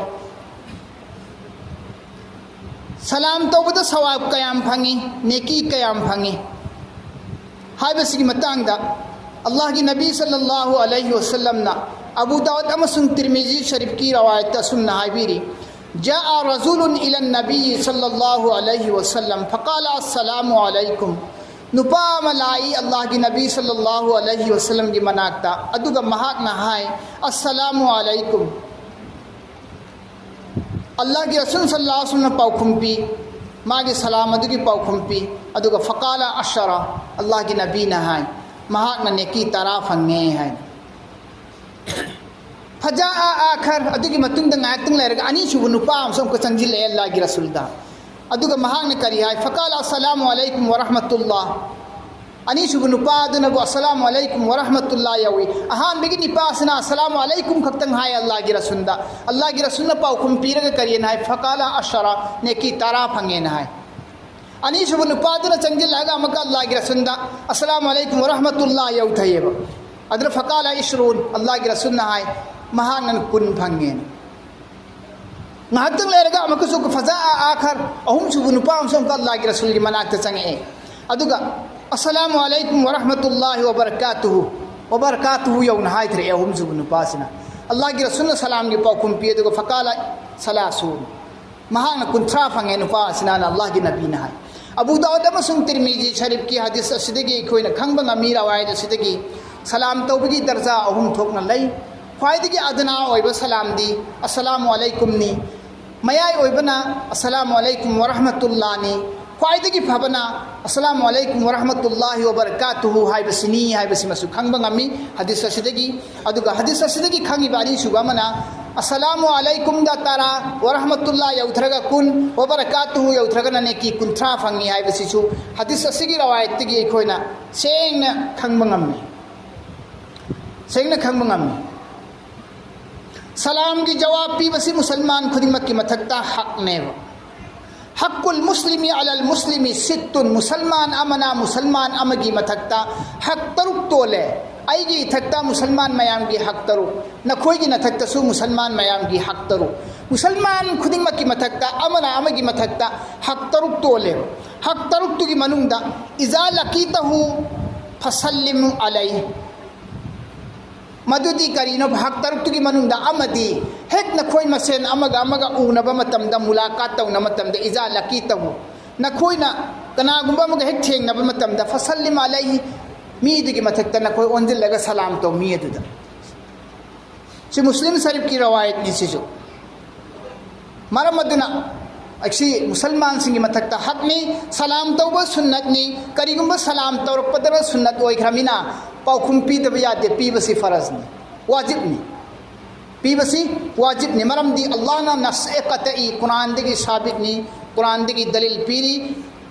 ꯁꯂꯥꯝ ꯇꯧꯕꯗ ꯁꯋꯥꯕ ꯀꯌꯥꯝ ꯐꯪꯏ, ꯅꯦꯀꯤ ꯀꯌꯥꯝ ꯐꯪꯏ ꯍꯥꯏꯕꯁꯤꯒꯤ ꯃꯇꯥꯡꯗ ꯑꯜꯂꯥꯍꯒꯤ ꯅꯕꯤ ꯁꯜꯂꯜꯂꯥꯍꯨ ꯑꯂꯩꯍꯤ ꯋꯁꯜꯂꯝꯅ ꯑꯕꯨ ꯗꯥꯎꯗ ꯑꯃꯁꯨꯡ ꯇꯤꯔꯃꯤꯖꯤ ꯁꯔꯤꯐꯀꯤ ꯔꯋꯥꯌꯠꯇ ꯑꯁꯨꯝꯅ ꯍꯥꯏꯕꯤꯔꯤ, "جاء رجل إلى النبي صلى الله عليه وسلم فقال السلام عليكم." ꯅꯨꯄꯥ ꯑꯃ ꯂꯥꯛꯏ ꯑꯜꯂꯥꯍꯒꯤ ꯅꯕꯤ ꯁꯜꯂꯜꯂꯥꯍꯨ ꯑꯂꯩꯍꯤ ꯋꯁꯜꯂꯝꯒꯤ ꯃꯅꯥꯛꯇ, ꯑꯗꯨꯒ ꯃꯍꯥꯛꯅ ꯍꯥꯏ, "ꯑꯁꯁꯂꯥꯃꯨ ꯑꯂꯩꯀꯨꯝ"꯫ ꯑꯜꯂꯥꯍꯒꯤ ꯔꯁꯨꯜ ꯁꯜꯂꯜꯂꯥꯍꯨ ꯑꯂꯩꯍꯤ ꯋꯁꯜꯂꯝꯅ ꯄꯥꯎꯈꯨꯝ ꯄꯤ, ꯃꯥꯒꯤ ꯁꯂꯥꯝ ꯑꯗꯨꯒꯤ ꯄꯥꯎꯈꯨꯝ ꯄꯤ, ꯑꯗꯨꯒ "ꯐꯀꯥꯂ ꯑꯁꯔ", ꯑꯜꯂꯥꯍꯒꯤ ꯅꯕꯤꯅ ꯍꯥꯏ, ꯃꯍꯥꯛꯅ ꯅꯦꯀꯤ ꯇꯔꯥ ꯐꯪꯉꯦ ꯍꯥꯏ꯫ "ꯐꯖꯥ ꯑꯥꯈꯔ", ꯑꯗꯨꯒꯤ ꯃꯇꯨꯡꯗ ꯉꯥꯏꯍꯥꯛꯇꯪ ꯂꯩꯔꯒ ꯑꯅꯤꯁꯨꯕ ꯅꯨꯄꯥ ꯑꯃꯁꯨ ꯑꯃꯨꯛꯀ ꯆꯪꯁꯤꯜꯂꯛꯑꯦ ꯑꯜꯂꯥꯍꯒꯤ ꯔꯁꯨꯜꯗ꯫ ꯑꯗꯨꯒ ꯃꯍꯥꯛꯅ ꯀꯔꯤ ꯍꯥꯏ? "ꯐꯀꯥꯂ ꯑꯁꯁꯂꯥꯃꯨ ꯑꯂꯩꯀꯨꯝ ꯋꯔꯍꯃꯇꯨꯜꯂꯥꯍ"꯫ ꯑꯅꯤꯁꯨꯕ ꯅꯨꯄꯥ ꯑꯗꯨꯅꯕꯨ "ꯑꯁꯁꯂꯥꯃꯨ ꯑꯂꯩꯀꯨꯝ ꯋꯔꯍꯃꯇꯨꯜꯂꯥꯍ" ꯌꯧꯏ꯫ ꯑꯍꯥꯟꯕꯒꯤ ꯅꯨꯄꯥꯁꯤꯅ "ꯑꯁꯁꯂꯥꯃꯨ ꯑꯂꯩꯀꯨꯝ" ꯈꯛꯇꯪ ꯍꯥꯏ ꯑꯜꯂꯥꯍꯒꯤ ꯔꯁꯨꯜꯗ꯫ ꯑꯜꯂꯥꯍꯒꯤ ꯔꯁꯨꯜꯅ ꯄꯥꯎꯈꯨꯝ ꯄꯤꯔꯒ ꯀꯔꯤꯅ ꯍꯥꯏ? "ꯐꯀꯥꯂ ꯑꯁꯔ", ꯅꯦꯀꯤ ꯇꯔꯥ ꯐꯪꯉꯦꯅ ꯍꯥꯏ꯫ ꯑꯅꯤꯁꯨꯕ ꯅꯨꯄꯥꯗꯨꯅ ꯆꯪꯁꯤꯜꯂꯛꯑꯒ ꯑꯃꯨꯛꯀ ꯑꯜꯂꯥꯍꯒꯤ ꯔꯁꯨꯜꯗ "ꯑꯁꯁꯂꯥꯃꯨ ꯑꯂꯩꯀꯨꯝ ꯋꯔꯍꯃꯇꯨꯜꯂꯥꯍ" ꯌꯧꯊꯩꯑꯕ꯫ ꯑꯗꯨꯅ "ꯐꯀꯥꯂ ꯏꯁꯔꯨꯟ", ꯑꯜꯂꯥꯍꯒꯤ ꯔꯁꯨꯜꯅ ꯍꯥꯏ, ꯃꯍꯥꯛꯅ ꯀꯨꯟ ꯐꯪꯉꯦꯅ꯫ ꯉꯥꯏꯍꯥꯛꯇꯪ ꯂꯩꯔꯒ ꯑꯃꯨꯛꯀꯁꯨ "ꯐꯖꯥ ꯑꯥꯈꯔ", ꯑꯍꯨꯝꯁꯨꯕ ꯅꯨꯄꯥ ꯑꯃꯁꯨ ꯑꯃꯨꯛꯀ ꯑꯜꯂꯥꯍꯒꯤ ꯔꯁꯨꯜꯒꯤ ꯃꯅꯥꯛꯇ ꯆꯪꯉꯛꯑꯦ꯫ ꯑꯗꯨꯒ "ꯑꯁꯁꯂꯥꯃꯨ ꯑꯂꯩꯀꯨꯝ ꯋꯔꯍꯃꯇꯨꯜꯂꯥꯍꯤ ꯋꯕꯔꯀꯥꯇꯨꯍꯨ", "ꯋꯕꯔꯀꯥꯇꯨꯍꯨ" ꯌꯧꯅ ꯍꯥꯏꯊꯔꯛꯑꯦ ꯑꯍꯨꯝꯁꯨꯕ ꯅꯨꯄꯥꯁꯤꯅ꯫ ꯑꯜꯂꯥꯍꯒꯤ ꯔꯁꯨꯜꯅ ꯁꯂꯥꯝꯒꯤ ꯄꯥꯎꯈꯨꯝ ꯄꯤ, ꯑꯗꯨꯒ "ꯐꯀꯥꯂ ꯁꯂꯥꯁꯨꯟ", ꯃꯍꯥꯛꯅ ꯀꯨꯟꯊ꯭ꯔꯥ ꯐꯪꯉꯦ ꯅꯨꯄꯥ ꯑꯁꯤꯅꯅ ꯑꯜꯂꯥꯍꯒꯤ ꯅꯕꯤꯅ ꯍꯥꯏ꯫ ꯑꯕꯨ ꯗꯥꯎꯗ ꯑꯃꯁꯨꯡ ꯇꯤꯔꯃꯤꯖꯤ ꯁꯔꯤꯐꯀꯤ ꯍꯗꯤꯁ ꯑꯁꯤꯗꯒꯤ ꯑꯩꯈꯣꯏꯅ ꯈꯪꯕ ꯉꯝꯃꯤ, ꯔꯋꯥꯌꯠ ꯑꯁꯤꯗꯒꯤ ꯁꯂꯥꯝ ꯇꯧꯕꯒꯤ ꯗꯔꯖꯥ ꯑꯍꯨꯝ ꯊꯣꯛꯅ ꯂꯩ꯫ ꯈ꯭ꯋꯥꯏꯗꯒꯤ ꯑꯗꯅꯥ ꯑꯣꯏꯕ ꯁꯂꯥꯝꯗꯤ "ꯑꯁꯁꯂꯥꯃꯨ ꯑꯂꯩꯀꯨꯝꯅꯤ", ꯃꯌꯥꯏ ꯑꯣꯏꯕꯅ "ꯑꯁꯁꯂꯥꯃꯨ ꯑꯂꯩꯀꯨꯝ ꯋꯔꯍꯃꯇꯨꯜꯂꯥꯍꯅꯤ", ꯈ꯭ꯋꯥꯏꯗꯒꯤ ꯐꯕꯅ "ꯑꯁꯁꯂꯥꯃꯨ ꯑꯂꯩꯀꯨꯝ ꯋꯔꯍꯃꯇꯨꯜꯂꯥꯍꯤ ꯋꯕꯔꯀꯥꯇꯨꯍꯨ" ꯍꯥꯏꯕꯁꯤꯅꯤ ꯍꯥꯏꯕꯁꯤꯃꯁꯨ ꯈꯪꯕ ꯉꯝꯃꯤ ꯍꯗꯤꯁ ꯑꯁꯤꯗꯒꯤ꯫ ꯑꯗꯨꯒ ꯍꯗꯤꯁ ꯑꯁꯤꯗꯒꯤ ꯈꯪꯉꯤꯕ ꯑꯅꯤꯁꯨꯕ ꯑꯃꯅ "ꯑꯁꯁꯂꯥꯃꯨ ꯑꯂꯩꯀꯨꯝꯗ ꯇꯔꯥ, ꯋꯔꯍꯃꯇꯨꯜꯂꯥꯍ ꯌꯧꯊ꯭ꯔꯒ ꯀꯨꯟ, ꯋꯕꯔꯀꯥꯇꯨꯍꯨ ꯌꯧꯊ꯭ꯔꯒꯅ ꯅꯦꯀꯤ ꯀꯨꯟꯊ꯭ꯔꯥ ꯐꯪꯉꯤ" ꯍꯥꯏꯕꯁꯤꯁꯨ ꯍꯗꯤꯁ ꯑꯁꯤꯒꯤ ꯔꯋꯥꯌꯠꯇꯒꯤ ꯑꯩꯈꯣꯏꯅ ꯁꯦꯡꯅ ꯈꯪꯕ ꯉꯝꯃꯤ꯫ ꯁꯦꯡꯅ ꯈꯪꯕ ꯉꯝꯃꯤ꯫ ꯁꯂꯥꯝꯒꯤ ꯖꯋꯥꯕ ꯄꯤꯕꯁꯤ ꯃꯨꯁꯜꯃꯥꯟ ꯈꯨꯗꯤꯡꯃꯛꯀꯤ ꯃꯊꯛꯇ ꯍꯛꯅꯦꯕ꯫ ꯍꯛꯀꯨꯜ ꯃꯨꯁꯂꯤꯃꯤ ꯑꯂꯜ ꯃꯨꯁꯂꯤꯃꯤ ꯁꯤꯠꯇꯨꯟ, ꯃꯨꯁꯜꯃꯥꯟ ꯑꯃꯅ ꯃꯨꯁꯜꯃꯥꯟ ꯑꯃꯒꯤ ꯃꯊꯛꯇ ꯍꯛ ꯇꯔꯨꯛ ꯇꯣꯜꯂꯦ꯫ ꯑꯩꯒꯤ ꯏꯊꯛꯇ ꯃꯨꯁꯜꯃꯥꯟ ꯃꯌꯥꯝꯒꯤ ꯍꯛ ꯇꯔꯨꯛ, ꯅꯈꯣꯏꯒꯤ ꯅꯊꯛꯇꯁꯨ ꯃꯨꯁꯜꯃꯥꯟ ꯃꯌꯥꯝꯒꯤ ꯍꯛ ꯇꯔꯨꯛ, ꯃꯨꯁꯜꯃꯥꯟ ꯈꯨꯗꯤꯡꯃꯛꯀꯤ ꯃꯊꯛꯇ ꯑꯃꯅ ꯑꯃꯒꯤ ꯃꯊꯛꯇ ꯍꯛ ꯇꯔꯨꯛ ꯇꯣꯜꯂꯦꯕ꯫ ꯍꯛ ꯇꯔꯨꯛꯇꯨꯒꯤ ꯃꯅꯨꯡꯗ ꯏꯖꯥ ꯂꯀꯤꯇꯍꯨ ꯐꯁꯜꯂꯤꯝ ꯑꯂꯩ꯫ ꯃꯗꯨꯗꯤ ꯀꯔꯤꯅꯣ? ꯍꯛ ꯇꯔꯨꯛꯇꯨꯒꯤ ꯃꯅꯨꯡꯗ ꯑꯃꯗꯤ, ꯍꯦꯛ ꯅꯈꯣꯏ ꯃꯁꯦꯟ ꯑꯃꯒ ꯑꯃꯒ ꯎꯅꯕ ꯃꯇꯝꯗ, ꯃꯨꯂꯥꯀꯥꯠ ꯇꯧꯅꯕ ꯃꯇꯝꯗ, ꯏꯖꯥ ꯂꯀꯤꯇꯍꯨ, ꯅꯈꯣꯏꯅ ꯀꯅꯥꯒꯨꯝꯕ ꯑꯃꯒ ꯍꯦꯛ ꯊꯦꯡꯅꯕ ꯃꯇꯝꯗ, ꯐꯁꯜꯂꯤꯝ ꯑꯂꯩꯍꯤ, ꯃꯤꯗꯨꯒꯤ ꯃꯊꯛꯇ ꯅꯈꯣꯏ ꯑꯣꯟꯁꯤꯜꯂꯒ ꯁꯂꯥꯝ ꯇꯧ ꯃꯤ ꯑꯗꯨꯗ꯫ ꯁꯤ ꯃꯨꯁꯂꯤꯝ ꯁꯔꯤꯐꯀꯤ ꯔꯋꯥꯌꯠꯅꯤ ꯁꯤꯁꯨ꯫ ꯃꯔꯝ ꯑꯗꯨꯅ ꯑꯁꯤ ꯃꯨꯁꯜꯃꯥꯟꯁꯤꯡꯒꯤ ꯃꯊꯛꯇ ꯍꯛꯅꯤ, ꯁꯂꯥꯝ ꯇꯧꯕ ꯁꯨꯟꯅꯠꯅꯤ꯫ ꯀꯔꯤꯒꯨꯝꯕ ꯁꯂꯥꯝ ꯇꯧꯔꯛꯄꯗꯅ ꯁꯨꯟꯅꯠ ꯑꯣꯏꯈ꯭ꯔꯃꯤꯅ ꯄꯥꯎꯈꯨꯝ ꯄꯤꯗꯕ ꯌꯥꯗꯦ, ꯄꯤꯕꯁꯤ ꯐꯔꯖꯅꯤ, ꯋꯥꯖꯤꯕꯅꯤ꯫ ꯄꯤꯕꯁꯤ ꯋꯥꯖꯤꯕꯅꯤ, ꯃꯔꯝꯗꯤ ꯑꯜꯂꯥꯍꯅ ꯅꯁ ꯑꯦ ꯀꯇꯏ ꯀꯨꯔꯥꯟꯗꯒꯤ ꯁꯥꯕꯤꯠꯅꯤ, ꯀꯨꯔꯥꯟꯗꯒꯤ ꯗꯂꯤꯜ ꯄꯤꯔꯤ꯫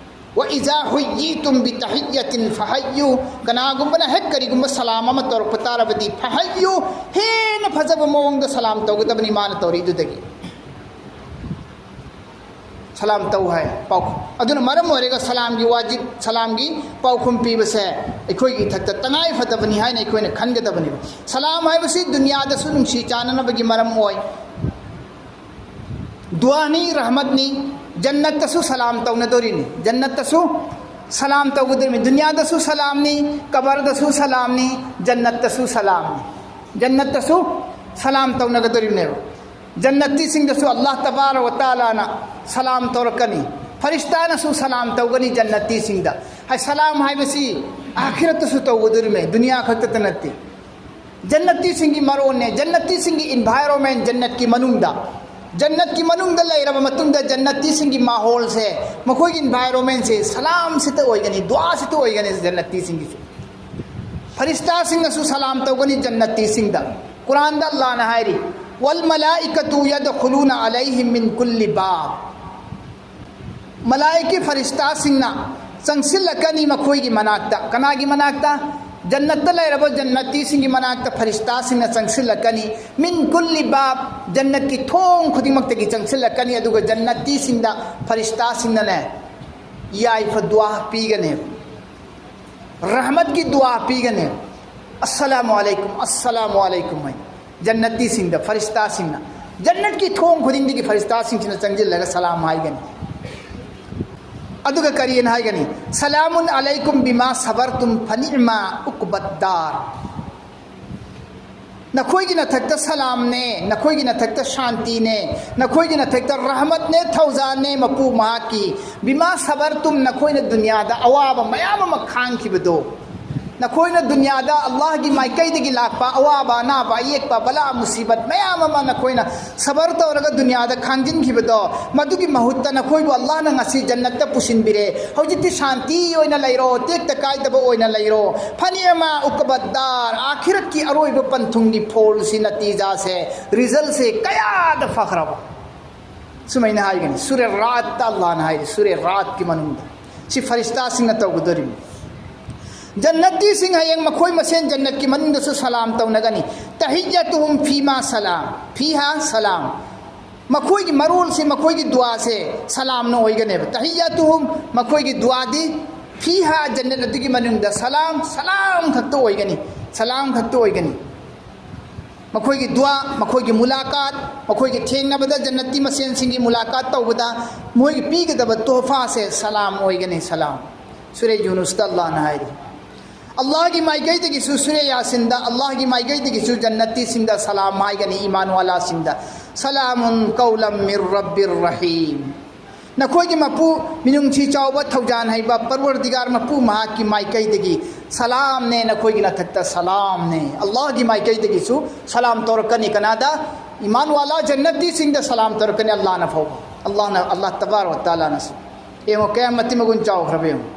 "ꯋ ꯏꯖꯥ ꯍꯨꯌꯤꯇꯨꯝ ꯕꯤ ꯇꯍꯤꯌ꯭ꯌꯥꯇꯤꯟ ꯐꯍꯩꯌꯨ"꯫ ꯀꯅꯥꯒꯨꯝꯕꯅ ꯍꯦꯛ ꯀꯔꯤꯒꯨꯝꯕ ꯁꯂꯥꯝ ꯑꯃ ꯇꯧꯔꯛꯄ ꯇꯥꯔꯕꯗꯤ, "ꯐꯍꯩꯌꯨ", ꯍꯦꯟꯅ ꯐꯖꯕ ꯃꯑꯣꯡꯗ ꯁꯂꯥꯝ ꯇꯧꯒꯗꯕꯅꯤ ꯃꯥꯅ ꯇꯧꯔꯤꯗꯨꯗꯒꯤ꯫ ꯁꯂꯥꯝ ꯇꯧ ꯍꯥꯏ ꯄꯥꯎ꯫ ꯑꯗꯨꯅ ꯃꯔꯝ ꯑꯣꯏꯔꯒ ꯁꯂꯥꯝꯒꯤ ꯋꯥꯖꯤꯕ, ꯁꯂꯥꯝꯒꯤ ꯄꯥꯎꯈꯨꯝ ꯄꯤꯕꯁꯦ ꯑꯩꯈꯣꯏꯒꯤ ꯏꯊꯛꯇ ꯇꯉꯥꯏ ꯐꯗꯕꯅꯤ ꯍꯥꯏꯅ ꯑꯩꯈꯣꯏꯅ ꯈꯟꯒꯗꯕꯅꯦꯕ꯫ ꯁꯂꯥꯝ ꯍꯥꯏꯕꯁꯤ ꯗꯨꯅꯤꯌꯥꯗꯁꯨ ꯅꯨꯡꯁꯤ ꯆꯥꯅꯅꯕꯒꯤ ꯃꯔꯝ ꯑꯣꯏ, ꯗꯨꯋꯥꯅꯤ, ꯔꯍꯃꯠꯅꯤ, ꯖꯟꯅꯠꯇꯁꯨ ꯁꯂꯥꯝ ꯇꯧꯅꯗꯣꯔꯤꯅꯤ, ꯖꯟꯅꯠꯇꯁꯨ ꯁꯂꯥꯝ ꯇꯧꯒꯗꯣꯔꯤꯅꯤ, ꯗꯨꯅꯤꯌꯥꯗꯁꯨ ꯁꯂꯥꯝꯅꯤ, ꯀꯕꯔꯗꯁꯨ ꯁꯂꯥꯝꯅꯤ, ꯖꯟꯅꯠꯇꯁꯨ ꯁꯂꯥꯝꯅꯤ, ꯖꯟꯅꯠꯇꯁꯨ ꯁꯂꯥꯝ ꯇꯧꯅꯒꯗꯣꯔꯤꯕꯅꯦꯕ꯫ ꯖꯟꯅꯠꯇꯤꯁꯤꯡꯗꯁꯨ ꯑꯜꯂꯥꯍ ꯇꯕꯥꯔ ꯋ ꯇꯥꯂꯥꯅ ꯁꯂꯥꯝ ꯇꯧꯔꯛꯀꯅꯤ, ꯐꯔꯤꯁꯇꯥꯅꯁꯨ ꯁꯂꯥꯝ ꯇꯧꯒꯅꯤ ꯖꯟꯅꯠꯇꯤꯁꯤꯡꯗ꯫ ꯍꯥꯏ, ꯁꯂꯥꯝ ꯍꯥꯏꯕꯁꯤ ꯑꯥꯈꯤꯔꯠꯇꯁꯨ ꯇꯧꯒꯗꯣꯔꯤꯕꯅꯦ, ꯗꯨꯅꯤꯌꯥ ꯈꯛꯇꯗ ꯅꯠꯇꯦ꯫ ꯖꯟꯅꯠꯇꯤꯁꯤꯡꯒꯤ ꯃꯔꯣꯟꯅꯦ, ꯖꯟꯅꯠꯇꯤꯁꯤꯡꯒꯤ environment, ꯖꯟꯅꯠꯀꯤ ꯃꯅꯨꯡꯗ, ꯖꯟꯅꯠꯀꯤ ꯃꯅꯨꯡꯗ ꯂꯩꯔꯕ ꯃꯇꯨꯡꯗ ꯖꯟꯅꯠꯇꯤꯁꯤꯡꯒꯤ ꯃꯥꯍꯣꯜꯁꯦ, ꯃꯈꯣꯏꯒꯤ environmentꯁꯦ ꯁꯂꯥꯝꯁꯤꯇ ꯑꯣꯏꯒꯅꯤ, ꯗꯨꯋꯥꯁꯤꯇ ꯑꯣꯏꯒꯅꯤ ꯖꯟꯅꯠꯇꯤꯁꯤꯡꯒꯤꯁꯨ꯫ ꯐꯔꯤꯁꯇꯥꯁꯤꯡꯅꯁꯨ ꯁꯂꯥꯝ ꯇꯧꯒꯅꯤ ꯖꯟꯅꯠꯇꯤꯁꯤꯡꯗ꯫ ꯀꯨꯔꯥꯟꯗ ꯑꯜꯂꯥꯍꯅ ꯍꯥꯏꯔꯤ, "ꯋꯜ ꯃꯂꯥꯏꯀꯇꯨ ꯌꯗꯈꯨꯂꯨꯅ ꯑꯂꯩꯍꯤꯝ ꯃꯤꯟ ꯀꯨꯜꯂꯤ ꯕꯥꯕ"꯫ ꯃꯂꯥꯏꯛꯀꯤ ꯐꯔꯤꯁꯇꯥꯁꯤꯡꯅ ꯆꯪꯁꯤꯜꯂꯛꯀꯅꯤ ꯃꯈꯣꯏꯒꯤ ꯃꯅꯥꯛꯇ꯫ ꯀꯅꯥꯒꯤ ꯃꯅꯥꯛꯇ? ꯖꯟꯅꯠꯇ ꯂꯩꯔꯕ ꯖꯟꯅꯇꯤꯁꯤꯡꯒꯤ ꯃꯅꯥꯛꯇ ꯐꯔꯤꯁꯇꯥꯁꯤꯡꯅ ꯆꯪꯁꯤꯜꯂꯛꯀꯅꯤ꯫ ꯃꯤꯟ ꯀꯨꯜꯂꯤ ꯕꯥꯕ, ꯖꯟꯅꯠꯀꯤ ꯊꯣꯡ ꯈꯨꯗꯤꯡꯃꯛꯇꯒꯤ ꯆꯪꯁꯤꯜꯂꯛꯀꯅꯤ꯫ ꯑꯗꯨꯒ ꯖꯟꯅꯇꯤꯁꯤꯡꯗ ꯐꯔꯤꯁꯇꯥꯁꯤꯡꯅꯅꯦ, ꯌꯥꯏꯐ ꯗꯨꯋꯥ ꯄꯤꯒꯅꯦꯕ, ꯔꯍꯃꯠꯀꯤ ꯗꯨꯋꯥ ꯄꯤꯒꯅꯦꯕ꯫ "ꯑꯁꯁꯂꯥꯃꯨ ꯑꯂꯩꯀꯨꯝ, ꯑꯁꯁꯂꯥꯃꯨ ꯑꯂꯩꯀꯨꯝ" ꯍꯥꯏꯅ꯫ ꯖꯟꯅꯇꯤꯁꯤꯡꯗ, ꯐꯔꯤꯁꯇꯥꯁꯤꯡꯅ, ꯖꯟꯅꯠꯀꯤ ꯊꯣꯡ ꯈꯨꯗꯤꯡꯗꯒꯤ ꯐꯔꯤꯁꯇꯥꯁꯤꯡꯁꯤꯅ ꯆꯪꯁꯤꯜꯂꯒ ꯁꯂꯥꯝ ꯍꯥꯏꯒꯅꯤ꯫ ꯑꯗꯨꯒ ꯀꯔꯤꯅ ꯍꯥꯏꯒꯅꯤ? "ꯁꯂꯥꯃꯨꯟ ꯑꯂꯩꯀꯨꯝ ꯕꯤꯃꯥ ꯁꯕꯔꯇꯨꯝ ꯐꯅꯤꯃꯥ ꯎꯛꯕꯠꯗꯥꯔ"꯫ ꯅꯈꯣꯏꯒꯤ ꯅꯊꯛꯇ ꯁꯂꯥꯝꯅꯦ, ꯅꯈꯣꯏꯒꯤ ꯅꯊꯛꯇ ꯁꯥꯟꯇꯤꯅꯦ, ꯅꯈꯣꯏꯒꯤ ꯅꯊꯛꯇ ꯔꯍꯃꯠꯅꯦ, ꯊꯧꯖꯥꯟꯅꯦ, ꯃꯄꯨ ꯃꯍꯥꯛꯀꯤ꯫ "ꯕꯤꯃꯥ ꯁꯕꯔꯇꯨꯝ", ꯅꯈꯣꯏꯅ ꯗꯨꯅꯤꯌꯥꯗ ꯑꯋꯥꯕ ꯃꯌꯥꯝ ꯑꯃ ꯈꯥꯡꯈꯤꯕꯗꯣ, ꯅꯈꯣꯏꯅ ꯗꯨꯅꯤꯌꯥꯗ ꯑꯜꯂꯥꯍꯒꯤ ꯃꯥꯏꯀꯩꯗꯒꯤ ꯂꯥꯛꯄ ꯑꯋꯥꯕ, ꯑꯅꯥꯕ, ꯑꯌꯦꯛꯄ, ꯕꯂꯥ, ꯃꯨꯁꯤꯕꯠ ꯃꯌꯥꯝ ꯑꯃ ꯅꯈꯣꯏꯅ ꯁꯕꯔ ꯇꯧꯔꯒ ꯗꯨꯅꯤꯌꯥꯗ ꯈꯥꯡꯖꯤꯟꯈꯤꯕꯗꯣ, ꯃꯗꯨꯒꯤ ꯃꯍꯨꯠꯇ ꯅꯈꯣꯏꯕꯨ ꯑꯜꯂꯥꯍꯅ ꯉꯁꯤ ꯖꯟꯅꯠꯇ ꯄꯨꯁꯤꯟꯕꯤꯔꯦ꯫ ꯍꯧꯖꯤꯛꯇꯤ ꯁꯥꯟꯇꯤ ꯑꯣꯏꯅ ꯂꯩꯔꯣ, ꯇꯦꯛꯇ ꯀꯥꯏꯗꯕ ꯑꯣꯏꯅ ꯂꯩꯔꯣ꯫ "ꯐꯅꯤꯃꯥ ꯎꯛꯕꯠꯗꯥꯔ", ꯑꯥꯈꯤꯔꯠꯀꯤ ꯑꯔꯣꯏꯕ ꯄꯟꯊꯨꯡꯒꯤ ꯐꯣꯜꯁꯤ, ꯅꯇꯤꯖꯥꯁꯦ, ꯔꯤꯖꯜꯁꯦ ꯀꯌꯥꯗ ꯐꯈ꯭ꯔꯕ꯫ ꯁꯨꯃꯥꯏꯅ ꯍꯥꯏꯒꯅꯤ, ꯁꯨꯔꯦ ꯔꯥꯠꯇ ꯑꯜꯂꯥꯍꯅ ꯍꯥꯏꯔꯤ, ꯁꯨꯔꯦ ꯔꯥꯠꯀꯤ ꯃꯅꯨꯡꯗ꯫ ꯁꯤ ꯐꯔꯤꯁꯇꯥꯁꯤꯡꯅ ꯇꯧꯒꯗꯧꯔꯤꯕꯅꯤ꯫ ꯖꯟꯅꯇꯤꯁꯤꯡ ꯍꯌꯦꯡ ꯃꯈꯣꯏ ꯃꯁꯦꯟ ꯖꯟꯅꯠꯀꯤ ꯃꯅꯨꯡꯗꯁꯨ ꯁꯂꯥꯝ ꯇꯧꯅꯒꯅꯤ꯫ "ꯇꯍꯤꯌ꯭ꯌꯇꯨꯍꯨꯝ ꯐꯤꯃꯥ ꯁꯂꯥꯝ", ꯐꯤꯍꯥ ꯁꯂꯥꯝ꯫ ꯃꯈꯣꯏꯒꯤ ꯃꯔꯣꯜꯁꯦ, ꯃꯈꯣꯏꯒꯤ ꯗꯨꯋꯥꯁꯦ ꯁꯂꯥꯝꯅ ꯑꯣꯏꯒꯅꯦꯕ꯫ "ꯇꯍꯤꯌ꯭ꯌꯇꯨꯍꯨꯝ", ꯃꯈꯣꯏꯒꯤ ꯗꯨꯋꯥꯗꯤ, "ꯐꯤꯍꯥ", ꯖꯟꯅꯠ ꯑꯗꯨꯒꯤ ꯃꯅꯨꯡꯗ, "ꯁꯂꯥꯝ", ꯁꯂꯥꯝ ꯈꯛꯇ ꯑꯣꯏꯒꯅꯤ, ꯁꯂꯥꯝ ꯈꯛꯇ ꯑꯣꯏꯒꯅꯤ꯫ ꯃꯈꯣꯏꯒꯤ ꯗꯨꯋꯥ, ꯃꯈꯣꯏꯒꯤ ꯃꯨꯂꯥꯀꯥꯠ, ꯃꯈꯣꯏꯒꯤ ꯊꯦꯡꯅꯕꯗ, ꯖꯟꯅꯠꯇꯤ ꯃꯁꯦꯟꯁꯤꯡꯒꯤ ꯃꯨꯂꯥꯀꯥꯠ ꯇꯧꯕꯗ ꯃꯈꯣꯏꯒꯤ ꯄꯤꯒꯗꯕ ꯇꯣꯍꯐꯥꯁꯦ ꯁꯂꯥꯝ ꯑꯣꯏꯒꯅꯤ, ꯁꯂꯥꯝ꯫ ꯁꯨꯔꯦ ꯌꯨꯅꯨꯁꯇ ꯑꯜꯂꯥꯍꯅ ꯍꯥꯏꯔꯤ꯫ ꯑꯜꯂꯥꯍꯒꯤ ꯃꯥꯏꯀꯩꯗꯒꯤꯁꯨ, ꯁꯨꯔꯦ ꯌꯥꯁꯤꯟꯗ, ꯑꯜꯂꯥꯍꯒꯤ ꯃꯥꯏꯀꯩꯗꯒꯤꯁꯨ ꯖꯟꯅꯠꯇꯤꯁꯤꯡꯗ ꯁꯂꯥꯝ ꯍꯥꯏꯒꯅꯤ, ꯏꯃꯥꯟꯋꯥꯂꯥꯁꯤꯡꯗ꯫ "ꯁꯂꯥꯃꯨꯟ ꯀꯧꯂꯝ ꯃꯤꯔ ꯔꯕꯤꯔ ꯔꯍꯤꯝ"꯫ ꯅꯈꯣꯏꯒꯤ ꯃꯄꯨ, ꯃꯤꯅꯨꯡꯁꯤ ꯆꯥꯎꯕ, ꯊꯧꯖꯥꯟ ꯍꯩꯕ, ꯄꯔꯋꯔꯗꯤꯒꯥꯔ ꯃꯄꯨ ꯃꯍꯥꯛꯀꯤ ꯃꯥꯏꯀꯩꯗꯒꯤ ꯁꯂꯥꯝꯅꯦ, ꯅꯈꯣꯏꯒꯤ ꯅꯊꯛꯇ ꯁꯂꯥꯝꯅꯦ꯫ ꯑꯜꯂꯥꯍꯒꯤ ꯃꯥꯏꯀꯩꯗꯒꯤꯁꯨ ꯁꯂꯥꯝ ꯇꯧꯔꯛꯀꯅꯤ꯫ ꯀꯅꯥꯗ? ꯏꯃꯥꯟꯋꯥꯂꯥ ꯖꯟꯅꯠꯇꯤꯁꯤꯡꯗ ꯁꯂꯥꯝ ꯇꯧꯔꯛꯀꯅꯤ ꯑꯜꯂꯥꯍꯅ ꯐꯥꯎꯕ꯫ ꯑꯜꯂꯥꯍꯅ, ꯑꯜꯂꯥꯍ ꯇꯕꯥꯔꯛ ꯋ ꯇꯥꯂꯥꯅꯁꯨ꯫ ꯌꯦꯡꯉꯣ, ꯀꯌꯥꯝ ꯃꯇꯤꯛ ꯃꯒꯨꯟ ꯆꯥꯎꯈ꯭ꯔꯕ ꯌꯦꯡꯉꯣ꯫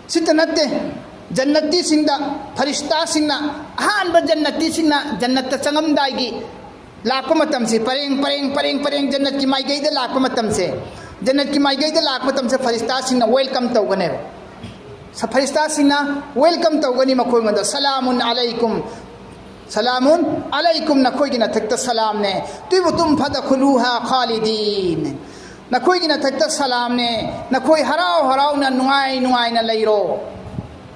ꯁꯤꯇ ꯅꯠꯇꯦ, ꯖꯟꯅꯠꯇꯤꯁꯤꯡꯗ, ꯐꯔꯤꯁꯇꯥꯁꯤꯡꯅ, ꯑꯍꯥꯟꯕ ꯖꯟꯅꯠꯇꯤꯁꯤꯡꯅ ꯖꯟꯅꯠꯇ ꯆꯪꯉꯝꯗꯥꯏꯒꯤ ꯂꯥꯛꯄ ꯃꯇꯝꯁꯦ, ꯄꯔꯦꯡ, ꯄꯔꯦꯡ, ꯄꯔꯦꯡ, ꯄꯔꯦꯡ ꯖꯟꯅꯠꯀꯤ ꯃꯥꯏꯀꯩꯗ ꯂꯥꯛꯄ ꯃꯇꯝꯁꯦ, ꯖꯟꯅꯠꯀꯤ ꯃꯥꯏꯀꯩꯗ ꯂꯥꯛꯄ ꯃꯇꯝꯁꯦ ꯐꯔꯤꯁꯇꯥꯁꯤꯡꯅ welcome ꯇꯧꯒꯅꯦꯕ꯫ ꯐꯔꯤꯁꯇꯥꯁꯤꯡꯅ welcome ꯇꯧꯒꯅꯤ ꯃꯈꯣꯏꯉꯣꯟꯗ, "ꯁꯂꯥꯃꯨꯟ ꯑꯂꯩꯀꯨꯝ, ꯁꯂꯥꯃꯨꯟ ꯑꯂꯩꯀꯨꯝ, ꯅꯈꯣꯏꯒꯤ ꯅꯊꯛꯇ ꯁꯂꯥꯝꯅꯦ꯫ ꯇꯨꯏꯕꯨꯇꯨꯝ ꯐꯗꯈꯨꯂꯨꯍꯥ ꯈꯥꯂꯤꯗꯤꯟ, ꯅꯈꯣꯏꯒꯤ ꯅꯊꯛꯇ ꯁꯂꯥꯝꯅꯦ꯫ ꯅꯈꯣꯏ ꯍꯔꯥꯎ ꯍꯔꯥꯎꯅ ꯅꯨꯡꯉꯥꯏ ꯅꯨꯡꯉꯥꯏꯅ ꯂꯩꯔꯣ꯫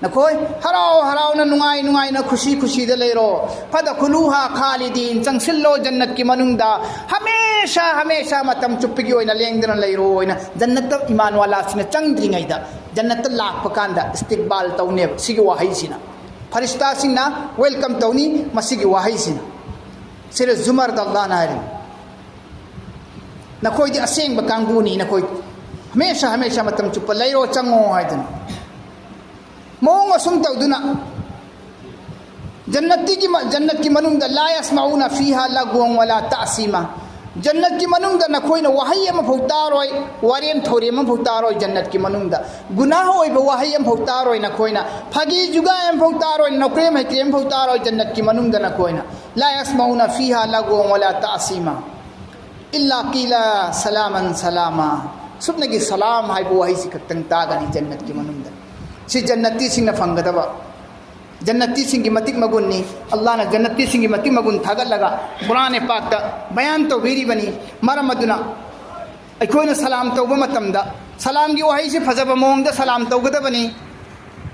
ꯅꯈꯣꯏ ꯍꯔꯥꯎ ꯍꯔꯥꯎꯅ ꯅꯨꯡꯉꯥꯏ ꯅꯨꯡꯉꯥꯏꯅ ꯈꯨꯁꯤ ꯈꯨꯁꯤꯗ ꯂꯩꯔꯣ꯫ ꯐꯗꯈꯨꯂꯨꯍꯥ ꯈꯥꯂꯤꯗꯤꯟ, ꯆꯪꯁꯤꯜꯂꯣ ꯖꯟꯅꯠꯀꯤ ꯃꯅꯨꯡꯗ꯫ ꯍꯃꯦꯁꯥ ꯍꯃꯦꯁꯥ ꯃꯇꯝ ꯆꯨꯞꯄꯒꯤ ꯑꯣꯏꯅ ꯂꯦꯡꯗꯅ ꯂꯩꯔꯣ" ꯍꯥꯏꯅ ꯖꯟꯅꯠꯇ ꯏꯃꯥꯟꯋꯥꯂꯥꯁꯤꯡꯅ ꯆꯪꯗ꯭ꯔꯤꯉꯩꯗ, ꯖꯟꯅꯠꯇ ꯂꯥꯛꯄ ꯀꯥꯟꯗ ꯏꯁꯇꯤꯛꯕꯥꯜ ꯇꯧꯅꯦꯕ ꯁꯤꯒꯤ ꯋꯥꯍꯩꯁꯤꯅ꯫ ꯐꯔꯤꯁꯇꯥꯁꯤꯡꯅ welcome ꯇꯧꯅꯤ ꯃꯁꯤꯒꯤ ꯋꯥꯍꯩꯁꯤꯅ꯫ ꯁꯤꯗ ꯖꯨꯃꯔꯗ ꯑꯜꯂꯥꯍꯅ ꯍꯥꯏꯔꯤ, "ꯅꯈꯣꯏꯗꯤ ꯑꯁꯦꯡꯕ ꯀꯥꯡꯕꯨꯅꯤ, ꯅꯈꯣꯏ ꯍꯃꯦꯁꯥ ꯍꯃꯦꯁꯥ ꯃꯇꯝ ꯆꯨꯞꯄ ꯂꯩꯔꯣ, ꯆꯪꯉꯣ" ꯍꯥꯏꯗꯅ꯫ ꯃꯑꯣꯡ ꯑꯁꯨꯝ ꯇꯧꯗꯨꯅ ꯖꯟꯅꯠꯇꯤꯒꯤ ꯃ-, ꯖꯟꯅꯠꯀꯤ ꯃꯅꯨꯡꯗ "ꯂꯥ ꯌꯁꯃꯎꯅ ꯐꯤꯍꯥ ꯂꯒꯋꯟ ꯋꯂꯥ ꯇꯥꯁꯤꯃꯥ", ꯖꯟꯅꯠꯀꯤ ꯃꯅꯨꯡꯗ ꯅꯈꯣꯏꯅ ꯋꯥꯍꯩ ꯑꯃꯐꯥꯎ ꯇꯥꯔꯣꯏ, ꯋꯥꯔꯦꯝ ꯊꯧꯔꯦꯝ ꯑꯃꯐꯥꯎ ꯇꯥꯔꯣꯏ꯫ ꯖꯟꯅꯠꯀꯤ ꯃꯅꯨꯡꯗ ꯒꯨꯅꯥꯍ ꯑꯣꯏꯕ ꯋꯥꯍꯩ ꯑꯃꯐꯥꯎ ꯇꯥꯔꯣꯏ ꯅꯈꯣꯏꯅ, ꯐꯥꯒꯤ ꯖꯨꯒꯥꯏ ꯑꯃꯐꯥꯎ ꯇꯥꯔꯣꯏ, ꯅꯣꯀ꯭ꯔꯦꯝ ꯍꯩꯀ꯭ꯔꯦꯝ ꯑꯃꯐꯥꯎ ꯇꯥꯔꯣꯏ ꯖꯟꯅꯠꯀꯤ ꯃꯅꯨꯡꯗ ꯅꯈꯣꯏꯅ꯫ "ꯂꯥ ꯌꯁꯃꯎꯅ ꯐꯤꯍꯥ ꯂꯒꯋꯟ ꯋꯂꯥ ꯇꯥꯁꯤꯃꯥ, ꯏꯜꯂꯥ ꯀꯤꯂꯥ ꯁꯂꯥꯃꯟ ꯁꯂꯥꯃꯥ", ꯁꯨꯞꯅꯒꯤ ꯁꯂꯥꯝ ꯍꯥꯏꯕ ꯋꯥꯍꯩꯁꯤ ꯈꯛꯇꯪ ꯇꯥꯒꯅꯤ ꯖꯟꯅꯠꯀꯤ ꯃꯅꯨꯡꯗ꯫ ꯁꯤ ꯖꯟꯅꯠꯇꯤꯁꯤꯡꯅ ꯐꯪꯒꯗꯕ, ꯖꯟꯅꯠꯇꯤꯁꯤꯡꯒꯤ ꯃꯇꯤꯛ ꯃꯒꯨꯟꯅꯤ꯫ ꯑꯜꯂꯥꯍꯅ ꯖꯟꯅꯠꯇꯤꯁꯤꯡꯒꯤ ꯃꯇꯤꯛ ꯃꯒꯨꯟ ꯊꯥꯒꯠꯂꯒ ꯀꯨꯔꯥꯟ ꯄꯥꯛꯇ ꯕꯌꯥꯟ ꯇꯧꯕꯤꯔꯤꯕꯅꯤ꯫ ꯃꯔꯝ ꯑꯗꯨꯅ ꯑꯩꯈꯣꯏꯅ ꯁꯂꯥꯝ ꯇꯧꯕ ꯃꯇꯝꯗ ꯁꯂꯥꯝꯒꯤ ꯋꯥꯍꯩꯁꯤ ꯐꯖꯕ ꯃꯑꯣꯡꯗ ꯁꯂꯥꯝ ꯇꯧꯒꯗꯕꯅꯤ꯫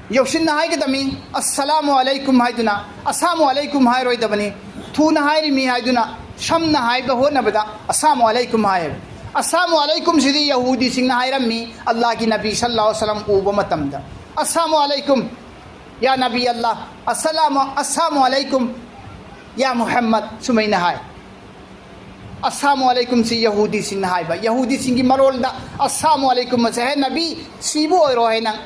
ꯌꯧꯁꯤꯟꯅ ꯍꯥꯏꯒꯗꯕꯅꯤ, "ꯑꯁꯁꯂꯥꯃꯨ ꯑꯂꯩꯀꯨꯝ" ꯍꯥꯏꯗꯨꯅ, "ꯑꯁꯥꯃꯨ ꯑꯂꯩꯀꯨꯝ" ꯍꯥꯏꯔꯣꯏꯗꯕꯅꯤ꯫ ꯊꯨꯅ ꯍꯥꯏꯔꯤꯃꯤ ꯍꯥꯏꯗꯨꯅ ꯁꯝꯅ ꯍꯥꯏꯕ ꯍꯣꯠꯅꯕꯗ "ꯑꯁꯥꯃꯨ ꯑꯂꯩꯀꯨꯝ" ꯍꯥꯏꯌꯦꯕ꯫ "ꯑꯁꯥꯃꯨ ꯑꯂꯩꯀꯨꯝ" ꯁꯤꯗꯤ ꯌꯍꯨꯗꯤꯁꯤꯡꯅ ꯍꯥꯏꯔꯝꯃꯤ ꯑꯜꯂꯥꯍꯒꯤ ꯅꯕꯤ ꯁꯜꯂꯜꯂꯥꯍꯨ ꯑꯂꯩꯍꯤ ꯋꯁꯜꯂꯝ ꯎꯕ ꯃꯇꯝꯗ, "ꯑꯁꯥꯃꯨ ꯑꯂꯩꯀꯨꯝ ꯌꯥ ꯅꯕꯤ ꯑꯜꯂꯥꯍ, ꯑꯁꯁꯂꯥꯃꯨ, ꯑꯁꯥꯃꯨ ꯑꯂꯩꯀꯨꯝ ꯌꯥ ꯃꯨꯍꯝꯃꯗ" ꯁꯨꯃꯥꯏꯅ ꯍꯥꯏ꯫ "ꯑꯁꯥꯃꯨ ꯑꯂꯩꯀꯨꯝ" ꯁꯤ ꯌꯍꯨꯗꯤꯁꯤꯡꯅ ꯍꯥꯏꯕ꯫ ꯌꯍꯨꯗꯤꯁꯤꯡꯒꯤ ꯃꯔꯣꯜꯗ "ꯑꯁꯥꯃꯨ ꯑꯂꯩꯀꯨꯝ" ꯑꯁꯦ, "ꯍꯦ ꯅꯕꯤ, ꯁꯤꯕ ꯑꯣꯏꯔꯣ ꯍꯦ ꯅꯪ,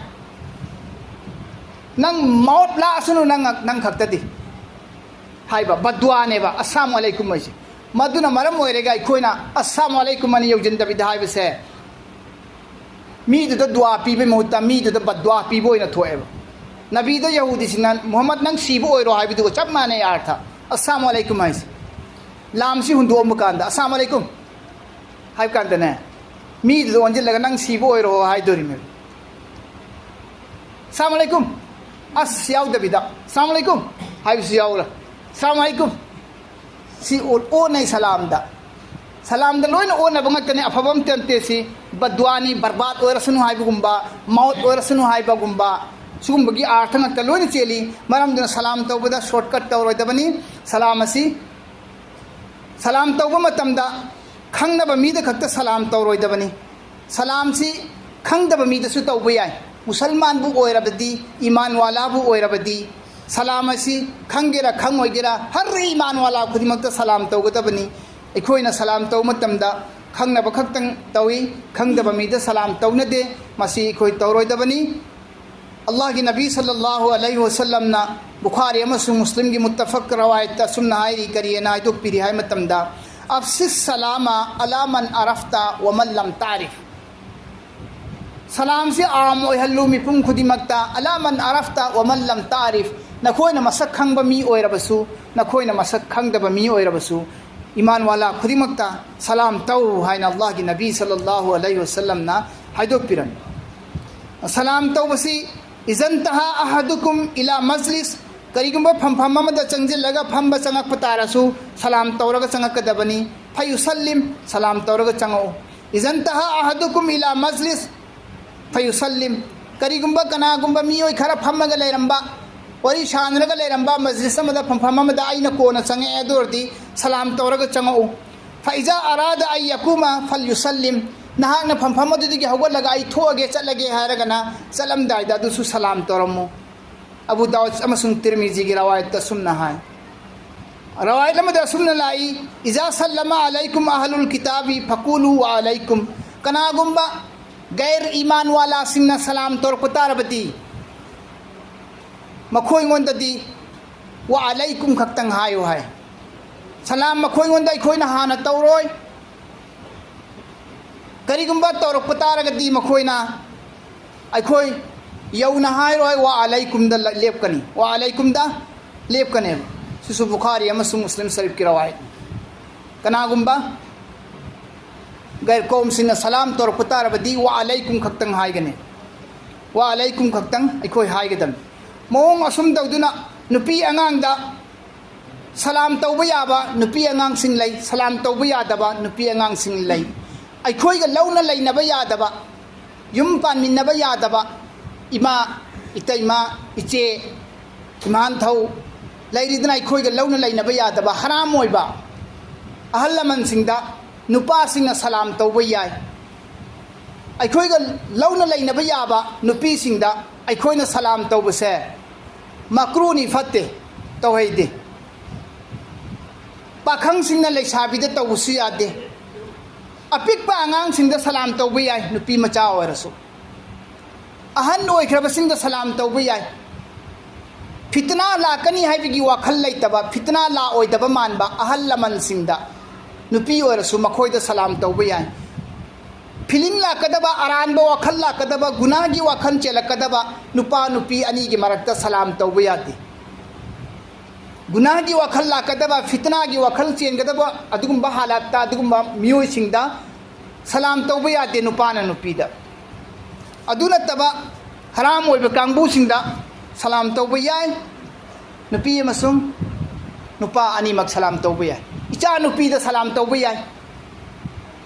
ꯅꯪ ꯃꯧꯠ ꯂꯥꯛꯑꯁꯅꯨ ꯅꯪ, ꯅꯪ ꯈꯛꯇꯗꯤ" ꯍꯥꯏꯕ ꯕꯗꯋꯥꯅꯦꯕ "ꯑꯁꯥꯃꯨ ꯑꯂꯩꯀꯨꯝ" ꯍꯥꯏꯁꯦ꯫ ꯃꯗꯨꯅ ꯃꯔꯝ ꯑꯣꯏꯔꯒ ꯑꯩꯈꯣꯏꯅ "ꯑꯁꯥꯃꯨ ꯑꯂꯩꯀꯨꯝ" ꯑꯅ ꯌꯧꯁꯤꯟꯗꯕꯤꯗ ꯍꯥꯏꯕꯁꯦ ꯃꯤꯗꯨꯗ ꯗꯨꯋꯥ ꯄꯤꯕꯩ ꯃꯍꯨꯠꯇ ꯃꯤꯗꯨꯗ ꯕꯗꯋꯥ ꯄꯤꯕ ꯑꯣꯏꯅ ꯊꯣꯛꯑꯦꯕ꯫ ꯅꯕꯤꯗ ꯌꯍꯨꯗꯤꯁꯤꯡꯅ "ꯃꯨꯍꯝꯃꯗ, ꯅꯪ ꯁꯤꯕ ꯑꯣꯏꯔꯣ" ꯍꯥꯏꯕꯗꯨꯒ ꯆꯞ ꯃꯥꯟꯅꯩ ꯑꯥꯔꯊ꯫ "ꯑꯁꯥꯃꯨ ꯑꯂꯩꯀꯨꯝ" ꯍꯥꯏꯁꯦ, ꯂꯥꯝꯁꯤ ꯍꯨꯟꯗꯣꯛꯑꯝꯕ ꯀꯥꯟꯗ "ꯑꯁꯥꯃꯨ ꯑꯂꯩꯀꯨꯝ" ꯍꯥꯏꯕ ꯀꯥꯟꯗꯅꯦ, ꯃꯤꯗꯨꯗ ꯑꯣꯟꯁꯤꯜꯂꯒ "ꯅꯪ ꯁꯤꯕ ꯑꯣꯏꯔꯣ" ꯍꯥꯏꯗꯣꯔꯤꯃꯦꯕ꯫ "ꯑꯁꯂꯥꯃꯨ ꯑꯂꯥꯏꯀꯨꯝ", ꯑꯁ ꯌꯥꯎꯗꯕꯤꯗ "ꯑꯁꯂꯥꯃꯨ ꯑꯂꯥꯏꯀꯨꯝ" ꯍꯥꯏꯕꯁꯨ ꯌꯥꯎꯔ, "ꯑꯁꯂꯥꯃꯨ ꯑꯂꯥꯏꯀꯨꯝ", ꯁꯤ ꯑꯣ-, ꯑꯣꯟꯅꯩ ꯁꯂꯥꯝꯗ꯫ ꯁꯂꯥꯝꯗ ꯂꯣꯏꯅ ꯑꯣꯟꯅꯕ ꯉꯥꯛꯇꯅꯤ, ꯑꯐꯕ ꯑꯝꯇ ꯅꯠꯇꯦ꯫ ꯁꯤ ꯕꯗ꯭ꯋꯥꯅꯤ, ꯕꯔꯕꯥꯗ ꯑꯣꯏꯔꯁꯅꯨ ꯍꯥꯏꯕꯒꯨꯝꯕ, ꯃꯥꯎꯠ ꯑꯣꯏꯔꯁꯅꯨ ꯍꯥꯏꯕꯒꯨꯝꯕ, ꯁꯤꯒꯨꯝꯕꯒꯤ ꯑꯥꯔꯊ ꯉꯥꯛꯇ ꯂꯣꯏꯅ ꯆꯦꯜꯂꯤ꯫ ꯃꯔꯝꯗꯨꯅ ꯁꯂꯥꯝ ꯇꯧꯕꯗ ꯁꯣꯔꯠꯀꯠ ꯇꯧꯔꯣꯏꯗꯕꯅꯤ꯫ ꯁꯂꯥꯝ ꯑꯁꯤ, ꯁꯂꯥꯝ ꯇꯧꯕ ꯃꯇꯝꯗ ꯈꯪꯅꯕ ꯃꯤꯗ ꯈꯛꯇ ꯁꯂꯥꯝ ꯇꯧꯔꯣꯏꯗꯕꯅꯤ꯫ ꯁꯂꯥꯝꯁꯤ ꯈꯪꯗꯕ ꯃꯤꯗꯁꯨ ꯇꯧꯕ ꯌꯥꯏ꯫ ꯃꯨꯁꯜꯃꯥꯟꯕꯨ ꯑꯣꯏꯔꯕꯗꯤ, ꯏꯃꯥꯟ ꯋꯥꯂꯥꯕꯨ ꯑꯣꯏꯔꯕꯗꯤ, ꯁꯂꯥꯝ ꯑꯁꯤ ꯈꯪꯒꯦꯔꯥ ꯈꯪꯉꯣꯏꯒꯦꯔꯥ ꯍꯔ ꯏꯃꯥꯟ ꯋꯥꯂꯥ ꯈꯨꯗꯤꯡꯃꯛꯇ ꯁꯂꯥꯝ ꯇꯧꯒꯗꯕꯅꯤ꯫ ꯑꯩꯈꯣꯏꯅ ꯁꯂꯥꯝ ꯇꯧꯕ ꯃꯇꯝꯗ ꯈꯪꯅꯕ ꯈꯛꯇꯪ ꯇꯧꯏ, ꯈꯪꯗꯕ ꯃꯤꯗ ꯁꯂꯥꯝ ꯇꯧꯅꯗꯦ꯫ ꯃꯁꯤ ꯑꯩꯈꯣꯏ ꯇꯧꯔꯣꯏꯗꯕꯅꯤ꯫ ꯑꯜꯂꯥꯍꯒꯤ ꯅꯕꯤ ꯁꯜꯂꯜꯂꯥꯍꯨ ꯑꯂꯩꯍꯤ ꯋꯁꯜꯂꯝꯅ ꯕꯨꯈꯥꯔꯤ ꯑꯃꯁꯨꯡ ꯃꯨꯁꯂꯤꯝꯒꯤ ꯃꯨꯠꯇꯐꯛ ꯔꯋꯥꯌꯠꯇ ꯑꯁꯨꯝꯅ ꯍꯥꯏꯔꯤ, ꯀꯔꯤꯑꯅ ꯍꯥꯏꯗꯣꯛꯄꯤꯔꯤ ꯍꯥꯏ ꯃꯇꯝꯗ, "ꯑꯐꯁꯤꯁ ꯁꯂꯥꯃ ꯑꯂꯥ ꯃꯟ ꯑꯔꯐꯇ ꯋꯃꯟ ꯂꯝ ꯇꯥꯔꯤꯐ"꯫ ꯁꯂꯥꯝꯁꯤ ꯑꯥꯝ ꯑꯣꯏꯍꯜꯂꯨ ꯃꯤꯄꯨꯝ ꯈꯨꯗꯤꯡꯃꯛꯇ, "ꯑꯂꯥ ꯃꯟ ꯑꯔꯐꯇ ꯋꯃꯟ ꯂꯝ ꯇꯥꯔꯤꯐ", ꯅꯈꯣꯏꯅ ꯃꯁꯛ ꯈꯪꯕ ꯃꯤ ꯑꯣꯏꯔꯕꯁꯨ, ꯅꯈꯣꯏꯅ ꯃꯁꯛ ꯈꯪꯗꯕ ꯃꯤ ꯑꯣꯏꯔꯕꯁꯨ, ꯏꯃꯥꯟ ꯋꯥꯂꯥ ꯈꯨꯗꯤꯡꯃꯛꯇ ꯁꯂꯥꯝ ꯇꯧ ꯍꯥꯏꯅ ꯑꯜꯂꯥꯍꯒꯤ ꯅꯕꯤ ꯁꯜꯂꯜꯂꯥꯍꯨ ꯑꯂꯩꯍꯤ ꯋꯁꯜꯂꯝꯅ ꯍꯥꯏꯗꯣꯛꯄꯤꯔꯝꯃꯤ꯫ ꯁꯂꯥꯝ ꯇꯧꯕꯁꯤ, "ꯏꯖꯟꯇꯍꯥ ꯑꯍꯗꯨꯀꯨꯝ ꯏꯂꯥ ꯃꯖꯂꯤꯁ", ꯀꯔꯤꯒꯨꯝꯕ ꯐꯝꯐꯝ ꯑꯃꯗ ꯆꯪꯁꯤꯜꯂꯒ ꯐꯝꯕ ꯆꯪꯉꯛꯄ ꯇꯥꯔꯁꯨ ꯁꯂꯥꯝ ꯇꯧꯔꯒ ꯆꯪꯉꯛꯀꯗꯕꯅꯤ꯫ "ꯐꯌꯨꯁꯜꯂꯤꯝ", ꯁꯂꯥꯝ ꯇꯧꯔꯒ ꯆꯪꯉꯛꯎ꯫ "ꯏꯖꯟꯇꯍꯥ ꯑꯍꯗꯨꯀꯨꯝ ꯏꯂꯥ ꯃꯖꯂꯤꯁ ꯐꯌꯨꯁꯜꯂꯤꯝ", ꯀꯔꯤꯒꯨꯝꯕ ꯀꯅꯥꯒꯨꯝꯕ ꯃꯤꯑꯣꯏ ꯈꯔ ꯐꯝꯃꯒ ꯂꯩꯔꯝꯕ, ꯋꯥꯔꯤ ꯁꯥꯟꯅꯔꯒ ꯂꯩꯔꯝꯕ ꯃꯖꯂꯤꯁ ꯑꯃꯗ, ꯐꯝꯐꯝ ꯑꯃꯗ ꯑꯩꯅ ꯀꯣꯟꯅ ꯆꯪꯉꯛꯑꯦ, ꯑꯗꯨ ꯑꯣꯏꯔꯗꯤ ꯁꯂꯥꯝ ꯇꯧꯔꯒ ꯆꯪꯉꯛꯎ꯫ "ꯐꯏꯖꯥ ꯑꯔꯥꯗ ꯑꯩ ꯌꯀꯨꯃ ꯐꯜ ꯌꯨꯁꯜꯂꯤꯝ", ꯅꯍꯥꯛꯅ ꯐꯝꯐꯝ ꯑꯗꯨꯗꯒꯤ ꯍꯧꯒꯠꯂꯒ "ꯑꯩ ꯊꯣꯛꯑꯒꯦ, ꯆꯠꯂꯒꯦ" ꯍꯥꯏꯔꯒꯅ, ꯆꯠꯂꯝꯗꯥꯏꯗ ꯑꯗꯨꯁꯨ ꯁꯂꯥꯝ ꯇꯧꯔꯝꯃꯨ꯫ ꯑꯕꯨ ꯗꯥꯎꯗ ꯑꯃꯁꯨꯡ ꯇꯤꯔꯃꯤꯖꯤꯒꯤ ꯔꯋꯥꯌꯠꯇ ꯑꯁꯨꯝꯅ ꯍꯥꯏ꯫ ꯔꯋꯥꯌꯠ ꯑꯃꯗ ꯑꯁꯨꯝꯅ ꯂꯥꯛꯏ, "ꯏꯖꯥ ꯁꯜꯂꯃ ꯑꯂꯩꯀꯨꯝ ꯑꯍꯂꯨꯜ ꯀꯤꯇꯥꯕꯤ ꯐꯀꯨꯂꯨ ꯋꯥ ꯑꯂꯩꯀꯨꯝ", ꯀꯅꯥꯒꯨꯝꯕ ꯒꯩꯔ ꯏꯃꯥꯟ ꯋꯥꯂꯥꯁꯤꯡꯅ ꯁꯂꯥꯝ ꯇꯧꯔꯛꯄ ꯇꯥꯔꯕꯗꯤ, ꯃꯈꯣꯏꯉꯣꯟꯗꯗꯤ "ꯋꯥ ꯑꯂꯩꯀꯨꯝ" ꯈꯛꯇꯪ ꯍꯥꯏꯌꯨ ꯍꯥꯏ꯫ ꯁꯂꯥꯝ ꯃꯈꯣꯏꯉꯣꯟꯗ ꯑꯩꯈꯣꯏꯅ ꯍꯥꯟꯅ ꯇꯧꯔꯣꯏ꯫ ꯀꯔꯤꯒꯨꯝꯕ ꯇꯧꯔꯛꯄ ꯇꯥꯔꯒꯗꯤ ꯃꯈꯣꯏꯅ ꯑꯩꯈꯣꯏ ꯌꯧꯅ ꯍꯥꯏꯔꯣꯏ, "ꯋꯥ ꯑꯂꯩꯀꯨꯝꯗ" ꯂ-, ꯂꯦꯞꯀꯅꯤ, "ꯋꯥ ꯑꯂꯩꯀꯨꯝꯗ" ꯂꯦꯞꯀꯅꯦꯕ꯫ ꯁꯤꯁꯨ ꯕꯨꯈꯥꯔꯤ ꯑꯃꯁꯨꯡ ꯃꯨꯁꯂꯤꯝ ꯁꯔꯤꯐꯀꯤ ꯔꯋꯥꯌꯠꯅꯤ꯫ ꯀꯅꯥꯒꯨꯝꯕ ꯒꯩꯔ ꯀꯧꯝꯁꯤꯡꯅ ꯁꯂꯥꯝ ꯇꯧꯔꯛꯄ ꯇꯥꯔꯕꯗꯤ "ꯋꯥ ꯑꯂꯩꯀꯨꯝ" ꯈꯛꯇꯪ ꯍꯥꯏꯒꯅꯤ꯫ ꯋꯥ ꯑꯂꯩꯀꯨꯝ ꯈꯛꯇꯪ ꯑꯩꯈꯣꯏ ꯍꯥꯏꯒꯗꯕꯅꯤ꯫ ꯃꯑꯣꯡ ꯑꯁꯨꯝ ꯇꯧꯗꯨꯅ ꯅꯨꯄꯤ ꯑꯉꯥꯡꯗ ꯁꯂꯥꯝ ꯇꯧꯕ ꯌꯥꯕ ꯅꯨꯄꯤ ꯑꯉꯥꯡꯁꯤꯡ ꯂꯩ, ꯁꯂꯥꯝ ꯇꯧꯕ ꯌꯥꯗꯕ ꯅꯨꯄꯤ ꯑꯉꯥꯡꯁꯤꯡ ꯂꯩ꯫ ꯑꯩꯈꯣꯏꯒ ꯂꯧꯅ ꯂꯩꯅꯕ ꯌꯥꯗꯕ, ꯌꯨꯝ ꯄꯥꯟꯃꯤꯟꯅꯕ ꯌꯥꯗꯕ ꯏꯃꯥ, ꯏꯇꯩꯃ, ꯏꯆꯦ, ꯏꯃꯥꯟꯊꯧ ꯂꯩꯔꯤꯗꯅ, ꯑꯩꯈꯣꯏꯒ ꯂꯧꯅ ꯂꯩꯅꯕ ꯌꯥꯗꯕ ꯍꯔꯥꯝ ꯑꯣꯏꯕ ꯑꯍꯜ ꯂꯃꯟꯁꯤꯡꯗ ꯅꯨꯄꯥꯁꯤꯡꯅ ꯁꯂꯥꯝ ꯇꯧꯕ ꯌꯥꯏ꯫ ꯑꯩꯈꯣꯏꯒ ꯂꯧꯅ ꯂꯩꯅꯕ ꯌꯥꯕ ꯅꯨꯄꯤꯁꯤꯡꯗ ꯑꯩꯈꯣꯏꯅ ꯁꯂꯥꯝ ꯇꯧꯕꯁꯦ ꯃꯀ꯭ꯔꯨꯅꯤ, ꯐꯠꯇꯦ, ꯇꯧꯍꯩꯗꯦ꯫ ꯄꯥꯈꯪꯁꯤꯡꯅ ꯂꯩꯁꯥꯕꯤꯗ ꯇꯧꯕꯁꯨ ꯌꯥꯗꯦ꯫ ꯑꯄꯤꯛꯄ ꯑꯉꯥꯡꯁꯤꯡꯗ ꯁꯂꯥꯝ ꯇꯧꯕ ꯌꯥꯏ, ꯅꯨꯄꯤ ꯃꯆꯥ ꯑꯣꯏꯔꯁꯨ꯫ ꯑꯍꯟ ꯑꯣꯏꯈ꯭ꯔꯕꯁꯤꯡꯗ ꯁꯂꯥꯝ ꯇꯧꯕ ꯌꯥꯏ꯫ ꯐꯤꯇꯅꯥ ꯂꯥꯛꯀꯅꯤ ꯍꯥꯏꯕꯒꯤ ꯋꯥꯈꯜ ꯂꯩꯇꯕ, ꯐꯤꯇꯅꯥ ꯂꯥꯛꯑꯣꯏꯗꯕ ꯃꯥꯟꯕ ꯑꯍꯜ ꯂꯃꯟꯁꯤꯡꯗ, ꯅꯨꯄꯤ ꯑꯣꯏꯔꯁꯨ, ꯃꯈꯣꯏꯗ ꯁꯂꯥꯝ ꯇꯧꯕ ꯌꯥꯏ꯫ ꯐꯤꯂꯤꯡ ꯂꯥꯛꯀꯗꯕ, ꯑꯔꯥꯟꯕ ꯋꯥꯈꯜ ꯂꯥꯛꯀꯗꯕ, ꯒꯨꯅꯥꯒꯤ ꯋꯥꯈꯜ ꯆꯦꯜꯂꯛꯀꯗꯕ ꯅꯨꯄꯥ ꯅꯨꯄꯤ ꯑꯅꯤꯒꯤ ꯃꯔꯛꯇ ꯁꯂꯥꯝ ꯇꯧꯕ ꯌꯥꯗꯦ꯫ ꯒꯨꯅꯥꯒꯤ ꯋꯥꯈꯜ ꯂꯥꯛꯀꯗꯕ, ꯐꯤꯇꯅꯥꯒꯤ ꯋꯥꯈꯜ ꯆꯦꯟꯒꯗꯕ ꯑꯗꯨꯒꯨꯝꯕ ꯍꯥꯂꯥꯠꯇ, ꯑꯗꯨꯒꯨꯝꯕ ꯃꯤꯑꯣꯏꯁꯤꯡꯗ ꯁꯂꯥꯝ ꯇꯧꯕ ꯌꯥꯗꯦ ꯅꯨꯄꯥꯅ ꯅꯨꯄꯤꯗ꯫ ꯑꯗꯨ ꯅꯠꯇꯕ ꯍꯔꯥꯝ ꯑꯣꯏꯕ ꯀꯥꯡꯕꯨꯁꯤꯡꯗ ꯁꯂꯥꯝ ꯇꯧꯕ ꯌꯥꯏ꯫ ꯅꯨꯄꯤ ꯑꯃꯁꯨꯡ ꯅꯨꯄꯥ ꯑꯅꯤꯃꯛ ꯁꯂꯥꯝ ꯇꯧꯕ ꯌꯥꯏ꯫ ꯏꯆꯥ ꯅꯨꯄꯤꯗ ꯁꯂꯥꯝ ꯇꯧꯕ ꯌꯥꯏ꯫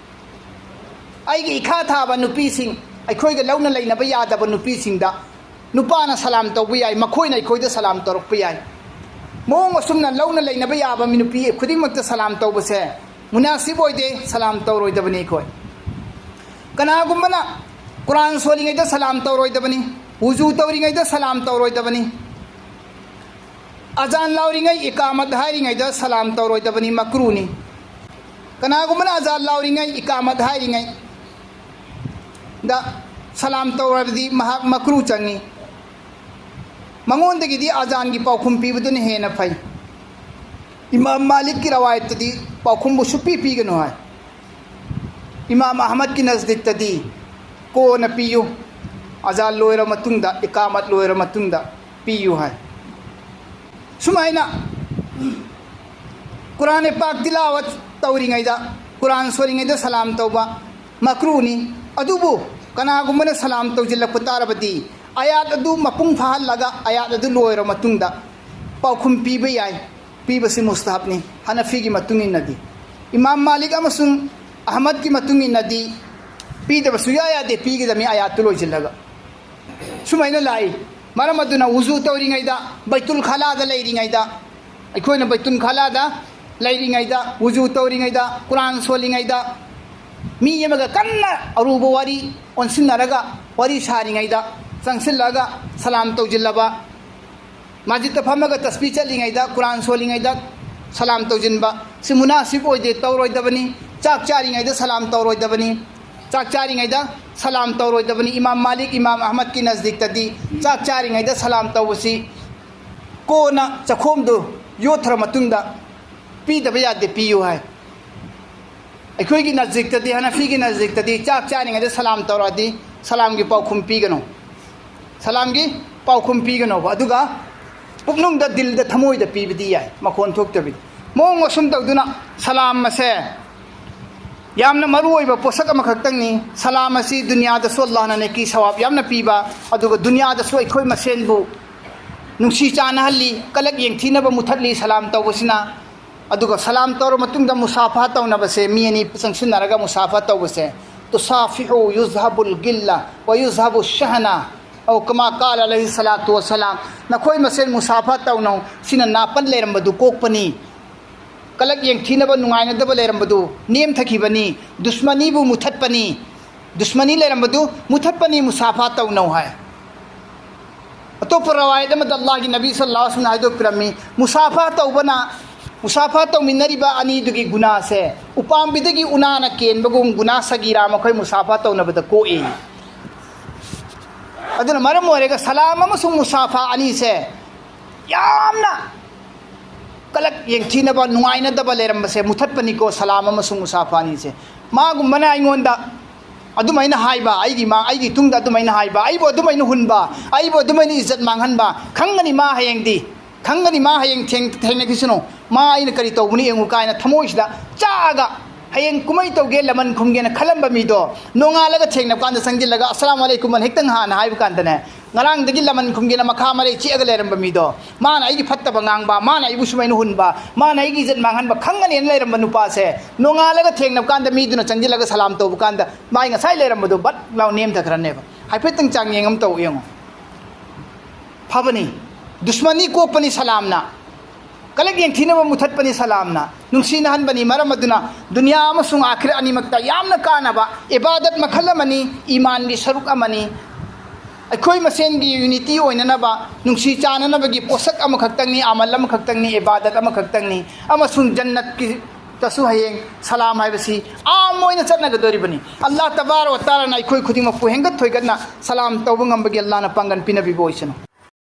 ꯑꯩꯒꯤ ꯏꯈꯥ ꯊꯥꯕ ꯅꯨꯄꯤꯁꯤꯡ, ꯑꯩꯈꯣꯏꯒ ꯂꯧꯅ ꯂꯩꯅꯕ ꯌꯥꯗꯕ ꯅꯨꯄꯤꯁꯤꯡꯗ ꯅꯨꯄꯥꯅ ꯁꯂꯥꯝ ꯇꯧꯕ ꯌꯥꯏ, ꯃꯈꯣꯏꯅ ꯑꯩꯈꯣꯏꯗ ꯁꯂꯥꯝ ꯇꯧꯔꯛꯄ ꯌꯥꯏ꯫ ꯃꯑꯣꯡ ꯑꯁꯨꯝꯅ ꯂꯧꯅ ꯂꯩꯅꯕ ꯌꯥꯕ ꯃꯤ ꯅꯨꯄꯤ ꯈꯨꯗꯤꯡꯃꯛꯇ ꯁꯂꯥꯝ ꯇꯧꯕꯁꯦ ꯃꯨꯅꯥꯁꯤꯕ ꯑꯣꯏꯗꯦ, ꯁꯂꯥꯝ ꯇꯧꯔꯣꯏꯗꯕꯅꯤ ꯑꯩꯈꯣꯏ꯫ ꯀꯅꯥꯒꯨꯝꯕꯅ ꯀꯨꯔꯥꯟ ꯁꯣꯜꯂꯤꯉꯩꯗ ꯁꯂꯥꯝ ꯇꯧꯔꯣꯏꯗꯕꯅꯤ, ꯋꯨꯖꯨ ꯇꯧꯔꯤꯉꯩꯗ ꯁꯂꯥꯝ ꯇꯧꯔꯣꯏꯗꯕꯅꯤ, ꯑꯖꯥꯟ ꯂꯥꯎꯔꯤꯉꯩ, ꯏꯀꯥꯃꯠ ꯍꯥꯏꯔꯤꯉꯩꯗ ꯁꯂꯥꯝ ꯇꯧꯔꯣꯏꯗꯕꯅꯤ, ꯃꯀ꯭ꯔꯨꯅꯤ꯫ ꯀꯅꯥꯒꯨꯝꯕꯅ ꯑꯖꯥꯟ ꯂꯥꯎꯔꯤꯉꯩ, ꯏꯀꯥꯃꯠ ꯍꯥꯏꯔꯤꯉꯩꯗ ꯁꯂꯥꯝ ꯇꯧꯔꯕꯗꯤ ꯃꯍꯥꯛ ꯃꯀ꯭ꯔꯨ ꯆꯪꯉꯤ꯫ ꯃꯉꯣꯟꯗꯒꯤꯗꯤ ꯑꯖꯥꯟꯒꯤ ꯄꯥꯎꯈꯨꯝ ꯄꯤꯕꯗꯨꯅ ꯍꯦꯟꯅ ꯐꯩ꯫ ꯏꯃꯥꯝ ꯃꯥꯂꯤꯛꯀꯤ ꯔꯋꯥꯌꯠꯇꯗꯤ ꯄꯥꯎꯈꯨꯝꯕꯨ ꯁꯨꯄꯤ ꯄꯤꯒꯅꯨ ꯍꯥꯏ꯫ ꯏꯃꯥꯝ ꯑꯍꯃꯗꯀꯤ ꯅꯖꯗꯤꯛꯇꯗꯤ ꯀꯣꯟꯅ ꯄꯤꯌꯨ, ꯑꯖꯥꯟ ꯂꯣꯏꯔ ꯃꯇꯨꯡꯗ, ꯏꯀꯥꯃꯠ ꯂꯣꯏꯔ ꯃꯇꯨꯡꯗ ꯄꯤꯌꯨ ꯍꯥꯏ꯫ ꯁꯨꯃꯥꯏꯅ ꯀꯨꯔꯥꯟ ꯄꯥꯛ ꯇꯤꯂꯥꯋꯠ ꯇꯧꯔꯤꯉꯩꯗ, ꯀꯨꯔꯥꯟ ꯁꯣꯜꯂꯤꯉꯩꯗ ꯁꯂꯥꯝ ꯇꯧꯕ ꯃꯀ꯭ꯔꯨꯅꯤ꯫ ꯑꯗꯨꯕꯨ ꯀꯅꯥꯒꯨꯝꯕꯅ ꯁꯂꯥꯝ ꯇꯧꯁꯤꯜꯂꯛꯄ ꯇꯥꯔꯕꯗꯤ ꯑꯌꯥꯠ ꯑꯗꯨ ꯃꯄꯨꯡ ꯐꯥꯍꯜꯂꯒ ꯑꯌꯥꯠ ꯑꯗꯨ ꯂꯣꯏꯔꯕ ꯃꯇꯨꯡꯗ ꯄꯥꯎꯈꯨꯝ ꯄꯤꯕ ꯌꯥꯏ꯫ ꯄꯤꯕꯁꯤ ꯃꯨꯁꯇꯍꯕꯅꯤ ꯍꯅꯐꯤꯒꯤ ꯃꯇꯨꯡ ꯏꯟꯅꯗꯤ꯫ ꯏꯃꯥꯝ ꯃꯥꯂꯤꯛ ꯑꯃꯁꯨꯡ ꯑꯍꯃꯗꯀꯤ ꯃꯇꯨꯡ ꯏꯟꯅꯗꯤ ꯄꯤꯗꯕ ꯁꯨꯌꯥ ꯌꯥꯗꯦ, ꯄꯤꯒꯗꯕꯅꯤ ꯑꯌꯥꯠꯇꯨ ꯂꯣꯏꯁꯤꯜꯂꯒ꯫ ꯁꯨꯃꯥꯏꯅ ꯂꯥꯛꯏ꯫ ꯃꯔꯝ ꯑꯗꯨꯅ ꯋꯨꯖꯨ ꯇꯧꯔꯤꯉꯩꯗ, ꯕꯩꯇꯨꯜ ꯈꯂꯥꯗ ꯂꯩꯔꯤꯉꯩꯗ, ꯑꯩꯈꯣꯏꯅ ꯕꯩꯇꯨꯜ ꯈꯂꯥꯗ ꯂꯩꯔꯤꯉꯩꯗ, ꯋꯨꯖꯨ ꯇꯧꯔꯤꯉꯩꯗ, ꯀꯨꯔꯥꯟ ꯁꯣꯜꯂꯤꯉꯩꯗ, ꯃꯤ ꯑꯃꯒ ꯀꯟꯅ ꯑꯔꯨꯕ ꯋꯥꯔꯤ ꯑꯣꯟꯁꯤꯟꯅꯔꯒ ꯋꯥꯔꯤ ꯁꯥꯔꯤꯉꯩꯗ ꯆꯪꯁꯤꯜꯂꯒ ꯁꯂꯥꯝ ꯇꯧꯁꯤꯜꯂꯕ, ꯃꯁꯖꯤꯠꯇ ꯐꯝꯃꯒ ꯇꯁꯕꯤ ꯆꯠꯂꯤꯉꯩꯗ, ꯀꯨꯔꯥꯟ ꯁꯣꯜꯂꯤꯉꯩꯗ ꯁꯂꯥꯝ ꯇꯧꯁꯤꯟꯕ, ꯁꯤ ꯃꯨꯅꯥꯁꯤꯕ ꯑꯣꯏꯗꯦ, ꯇꯧꯔꯣꯏꯗꯕꯅꯤ꯫ ꯆꯥꯛ ꯆꯥꯔꯤꯉꯩꯗ ꯁꯂꯥꯝ ꯇꯧꯔꯣꯏꯗꯕꯅꯤ꯫ ꯆꯥꯛ ꯆꯥꯔꯤꯉꯩꯗ ꯁꯂꯥꯝ ꯇꯧꯔꯣꯏꯗꯕꯅꯤ꯫ ꯏꯃꯥꯝ ꯃꯥꯂꯤꯛ, ꯏꯃꯥꯝ ꯑꯍꯃꯗꯀꯤ ꯅꯖꯗꯤꯛꯇꯗꯤ ꯆꯥꯛ ꯆꯥꯔꯤꯉꯩꯗ ꯁꯂꯥꯝ ꯇꯧꯕꯁꯤ ꯀꯣꯟꯅ ꯆꯥꯛꯈꯣꯝꯗꯨ ꯌꯣꯠꯊꯔ ꯃꯇꯨꯡꯗ ꯄꯤꯗꯕ ꯌꯥꯗꯦ, ꯄꯤꯌꯨ ꯍꯥꯏ꯫ ꯑꯩꯈꯣꯏꯒꯤ ꯅꯖꯗꯤꯛꯇꯗꯤ, ꯍꯅꯐꯤꯒꯤ ꯅꯖꯗꯤꯛꯇꯗꯤ ꯆꯥꯛ ꯆꯥꯔꯤꯉꯩꯗ ꯁꯂꯥꯝ ꯇꯧꯔꯛꯑꯗꯤ ꯁꯂꯥꯝꯒꯤ ꯄꯥꯎꯈꯨꯝ ꯄꯤꯒꯅꯨ꯫ ꯁꯂꯥꯝꯒꯤ ꯄꯥꯎꯈꯨꯝ ꯄꯤꯒꯅꯣꯕ꯫ ꯑꯗꯨꯒ ꯄꯨꯛꯅꯨꯡꯗ, ꯗꯤꯜꯗ, ꯊꯃꯣꯏꯗ ꯄꯤꯕꯗꯤ ꯌꯥꯏ, ꯃꯈꯣꯟ ꯊꯣꯛꯇꯕꯤꯗ꯫ ꯃꯑꯣꯡ ꯑꯁꯨꯝ ꯇꯧꯗꯨꯅ ꯁꯂꯥꯝ ꯑꯁꯦ ꯌꯥꯝꯅ ꯃꯔꯨ ꯑꯣꯏꯕ ꯄꯣꯠꯁꯛ ꯑꯃꯈꯛꯇꯪꯅꯤ꯫ ꯁꯂꯥꯝ ꯑꯁꯤ ꯗꯨꯅꯤꯌꯥꯗꯁꯨ ꯑꯜꯂꯥꯍꯅ ꯅꯦꯀꯤ ꯁꯋꯥꯕ ꯌꯥꯝꯅ ꯄꯤꯕ, ꯑꯗꯨꯒ ꯗꯨꯅꯤꯌꯥꯗꯁꯨ ꯑꯩꯈꯣꯏ ꯃꯁꯦꯟꯕꯨ ꯅꯨꯡꯁꯤ ꯆꯥꯟꯅꯍꯜꯂꯤ, ꯀꯂꯛ ꯌꯦꯡꯊꯤꯅꯕ ꯃꯨꯊꯠꯂꯤ ꯁꯂꯥꯝ ꯇꯧꯕꯁꯤꯅ꯫ ꯑꯗꯨꯒ ꯁꯂꯥꯝ ꯇꯧꯔ ꯃꯇꯨꯡꯗ ꯃꯨꯁꯥꯐꯥ ꯇꯧꯅꯕꯁꯦ, ꯃꯤ ꯑꯅꯤ ꯆꯪꯁꯤꯟꯅꯔꯒ ꯃꯨꯁꯥꯐꯥ ꯇꯧꯕꯁꯦ, تصافحوا يذهب الغلة ويذهب الشحنة، أو كما قال عليه الصلاة والسلام. ꯅꯈꯣꯏ ꯃꯁꯦꯟ ꯃꯨꯁꯥꯐꯥ ꯇꯧꯅꯧ, ꯁꯤꯅ ꯅꯥꯄꯟ ꯂꯩꯔꯝꯕꯗꯨ ꯀꯣꯛꯄꯅꯤ꯫ ꯀꯂꯛ ꯌꯦꯡꯊꯤꯅꯕ, ꯅꯨꯡꯉꯥꯏꯅꯗꯕ ꯂꯩꯔꯝꯕꯗꯨ ꯅꯦꯝꯊꯈꯤꯕꯅꯤ, ꯗꯨꯁꯃꯅꯤꯕꯨ ꯃꯨꯊꯠꯄꯅꯤ, ꯗꯨꯁꯃꯅꯤ ꯂꯩꯔꯝꯕꯗꯨ ꯃꯨꯊꯠꯄꯅꯤ ꯃꯨꯁꯥꯐꯥ ꯇꯧꯅꯧ ꯍꯥꯏ꯫ ꯑꯇꯣꯞꯄ ꯔꯋꯥꯌꯠ ꯑꯃꯗ ꯑꯜꯂꯥꯍꯒꯤ ꯅꯕꯤ ꯁꯜꯂꯜꯂꯥꯍꯨ ꯑꯂꯩꯍꯤ ꯋꯁꯜꯂꯝꯅ ꯍꯥꯏꯗꯣꯛꯄꯤꯔꯝꯃꯤ, ꯃꯨꯁꯥꯐꯥ ꯇꯧꯕꯅ, ꯃꯨꯁꯥꯐꯥ ꯇꯧꯃꯤꯟꯅꯔꯤꯕ ꯑꯅꯤꯗꯨꯒꯤ ꯒꯨꯅꯥꯁꯦ ꯎꯄꯥꯝꯕꯤꯗꯒꯤ ꯎꯅꯥꯅ ꯀꯦꯟꯕꯒꯨꯝ ꯒꯨꯅꯥ ꯁꯒꯤꯔꯥ ꯃꯈꯣꯏ ꯃꯨꯁꯥꯐꯥ ꯇꯧꯅꯕꯗ ꯀꯣꯛꯏ꯫ ꯑꯗꯨꯅ ꯃꯔꯝ ꯑꯣꯏꯔꯒ ꯁꯂꯥꯝ ꯑꯃꯁꯨꯡ ꯃꯨꯁꯥꯐꯥ ꯑꯅꯤꯁꯦ ꯌꯥꯝꯅ ꯀꯂꯛ ꯌꯦꯡꯊꯤꯅꯕ, ꯅꯨꯡꯉꯥꯏꯅꯗꯕ ꯂꯩꯔꯝꯕꯁꯦ ꯃꯨꯊꯠꯄꯅꯤꯀꯣ, ꯁꯂꯥꯝ ꯑꯃꯁꯨꯡ ꯃꯨꯁꯥꯐꯥ ꯑꯅꯤꯁꯦ꯫ ꯃꯥꯒꯨꯝꯕꯅ ꯑꯩꯉꯣꯟꯗ ꯑꯗꯨꯃꯥꯏꯅ ꯍꯥꯏꯕ, ꯑꯩꯒꯤ ꯃꯥ-, ꯑꯩꯒꯤ ꯇꯨꯡꯗ ꯑꯗꯨꯃꯥꯏꯅ ꯍꯥꯏꯕ, ꯑꯩꯕꯨ ꯑꯗꯨꯃꯥꯏꯅ ꯍꯨꯟꯕ, ꯑꯩꯕꯨ ꯑꯗꯨꯃꯥꯏꯅ ꯏꯖꯠ ꯃꯥꯡꯍꯟꯕ, ꯈꯪꯒꯅꯤ ꯃꯥ ꯍꯌꯦꯡꯗꯤ, ꯈꯪꯒꯅꯤ ꯃꯥ ꯍꯌꯦꯡ ꯊꯦꯡ-, ꯊꯦꯡꯅꯈꯤꯁꯅꯨ, ꯃꯥ ꯑꯩꯅ ꯀꯔꯤ ꯇꯧꯕꯅꯤ ꯌꯦꯡꯉꯨ ꯀꯥꯏꯅ ꯊꯃꯣꯏꯁꯤꯗ ꯆꯥꯛꯑꯒ ꯍꯌꯦꯡ ꯀꯨꯝꯍꯩ ꯇꯧꯒꯦ, ꯂꯃꯟ ꯈꯨꯝꯒꯦꯅ ꯈꯜꯂꯝꯕ ꯃꯤꯗꯣ ꯅꯣꯡꯉꯥꯜꯂꯒ ꯊꯦꯡꯅꯕ ꯀꯥꯟꯗ ꯆꯪꯁꯤꯜꯂꯒ "ꯑꯁꯂꯥꯃꯨ ꯑꯂꯩꯀꯨꯝ" ꯑꯅ ꯍꯦꯛꯇ ꯉꯍꯥꯟꯅ ꯍꯥꯏꯕ ꯀꯥꯟꯗꯅꯦ, ꯉꯔꯥꯡꯗꯒꯤ ꯂꯃꯟ ꯈꯨꯝꯒꯦꯅ ꯃꯈꯥ ꯃꯔꯩ ꯆꯤꯛꯑꯒ ꯂꯩꯔꯝꯕ ꯃꯤꯗꯣ, ꯃꯥꯅ ꯑꯩꯒꯤ ꯐꯠꯇꯕ ꯉꯥꯡꯕ, ꯃꯥꯅ ꯑꯩꯕꯨ ꯁꯨꯃꯥꯏꯅ ꯍꯨꯟꯕ, ꯃꯥꯅ ꯑꯩꯒꯤ ꯏꯖꯠ ꯃꯥꯡꯍꯟꯕ ꯈꯪꯒꯅꯦꯅ ꯂꯩꯔꯝꯕ ꯅꯨꯄꯥꯁꯦ, ꯅꯣꯡꯉꯥꯜꯂꯒ ꯊꯦꯡꯅꯕ ꯀꯥꯟꯗ ꯃꯤꯗꯨꯅ ꯆꯪꯁꯤꯜꯂꯒ ꯁꯂꯥꯝ ꯇꯧꯕ ꯀꯥꯟꯗ ꯃꯥꯏ ꯉꯁꯥꯏ ꯂꯩꯔꯝꯕꯗꯣ ꯕꯠ ꯂꯥꯎ ꯅꯦꯝꯊꯈ꯭ꯔꯅꯦꯕ꯫ ꯍꯥꯏꯐꯦꯠꯇꯪ ꯆꯥꯡꯌꯦꯡ ꯑꯃ ꯇꯧ ꯌꯦꯡꯉꯣ꯫ ꯐꯕꯅꯤ, ꯗꯨꯁꯃꯅꯤ ꯀꯣꯛꯄꯅꯤ ꯁꯂꯥꯝꯅ, ꯀꯂꯛ ꯌꯦꯡꯊꯤꯅꯕ ꯃꯨꯊꯠꯄꯅꯤ ꯁꯂꯥꯝꯅ, ꯅꯨꯡꯁꯤꯅꯍꯟꯕꯅꯤ꯫ ꯃꯔꯝ ꯑꯗꯨꯅ ꯗꯨꯅꯤꯌꯥ ꯑꯃꯁꯨꯡ ꯑꯥꯈꯤꯔ ꯑꯅꯤꯃꯛꯇ ꯌꯥꯝꯅ ꯀꯥꯟꯅꯕ ꯏꯕꯥꯗꯠ ꯃꯈꯜ ꯑꯃꯅꯤ, ꯏꯃꯥꯟꯒꯤ ꯁꯔꯨꯛ ꯑꯃꯅꯤ꯫ ꯑꯩꯈꯣꯏ ꯃꯁꯦꯟꯒꯤ ꯌꯨꯅꯤꯇꯤ ꯑꯣꯏꯅꯅꯕ, ꯅꯨꯡꯁꯤ ꯆꯥꯟꯅꯅꯕꯒꯤ ꯄꯣꯠꯁꯛ ꯑꯃꯈꯛꯇꯪꯅꯤ, ꯑꯃꯜ ꯑꯃꯈꯛꯇꯪꯅꯤ, ꯏꯕꯥꯗꯠ ꯑꯃꯈꯛꯇꯪꯅꯤ꯫ ꯑꯃꯁꯨꯡ ꯖꯟꯅꯠꯀꯤꯗꯁꯨ ꯍꯌꯦꯡ ꯁꯂꯥꯝ ꯍꯥꯏꯕꯁꯤ ꯑꯥꯝ ꯑꯣꯏꯅ ꯆꯠꯅꯒꯗꯧꯔꯤꯕꯅꯤ꯫ ꯑꯜꯂꯥꯍ ꯇꯕꯥꯔꯛ ꯋ ꯇꯥꯂꯥꯅ ꯑꯩꯈꯣꯏ ꯈꯨꯗꯤꯡꯃꯛꯄꯨ ꯍꯦꯟꯒꯠ ꯊꯣꯏꯒꯠꯅ ꯁꯂꯥꯝ ꯇꯧꯕ ꯉꯝꯕꯒꯤ ꯑꯜꯂꯥꯍꯅ ꯄꯥꯡꯒꯜ ꯄꯤꯅꯕꯤꯕ ꯑꯣꯏꯁꯅꯨ꯫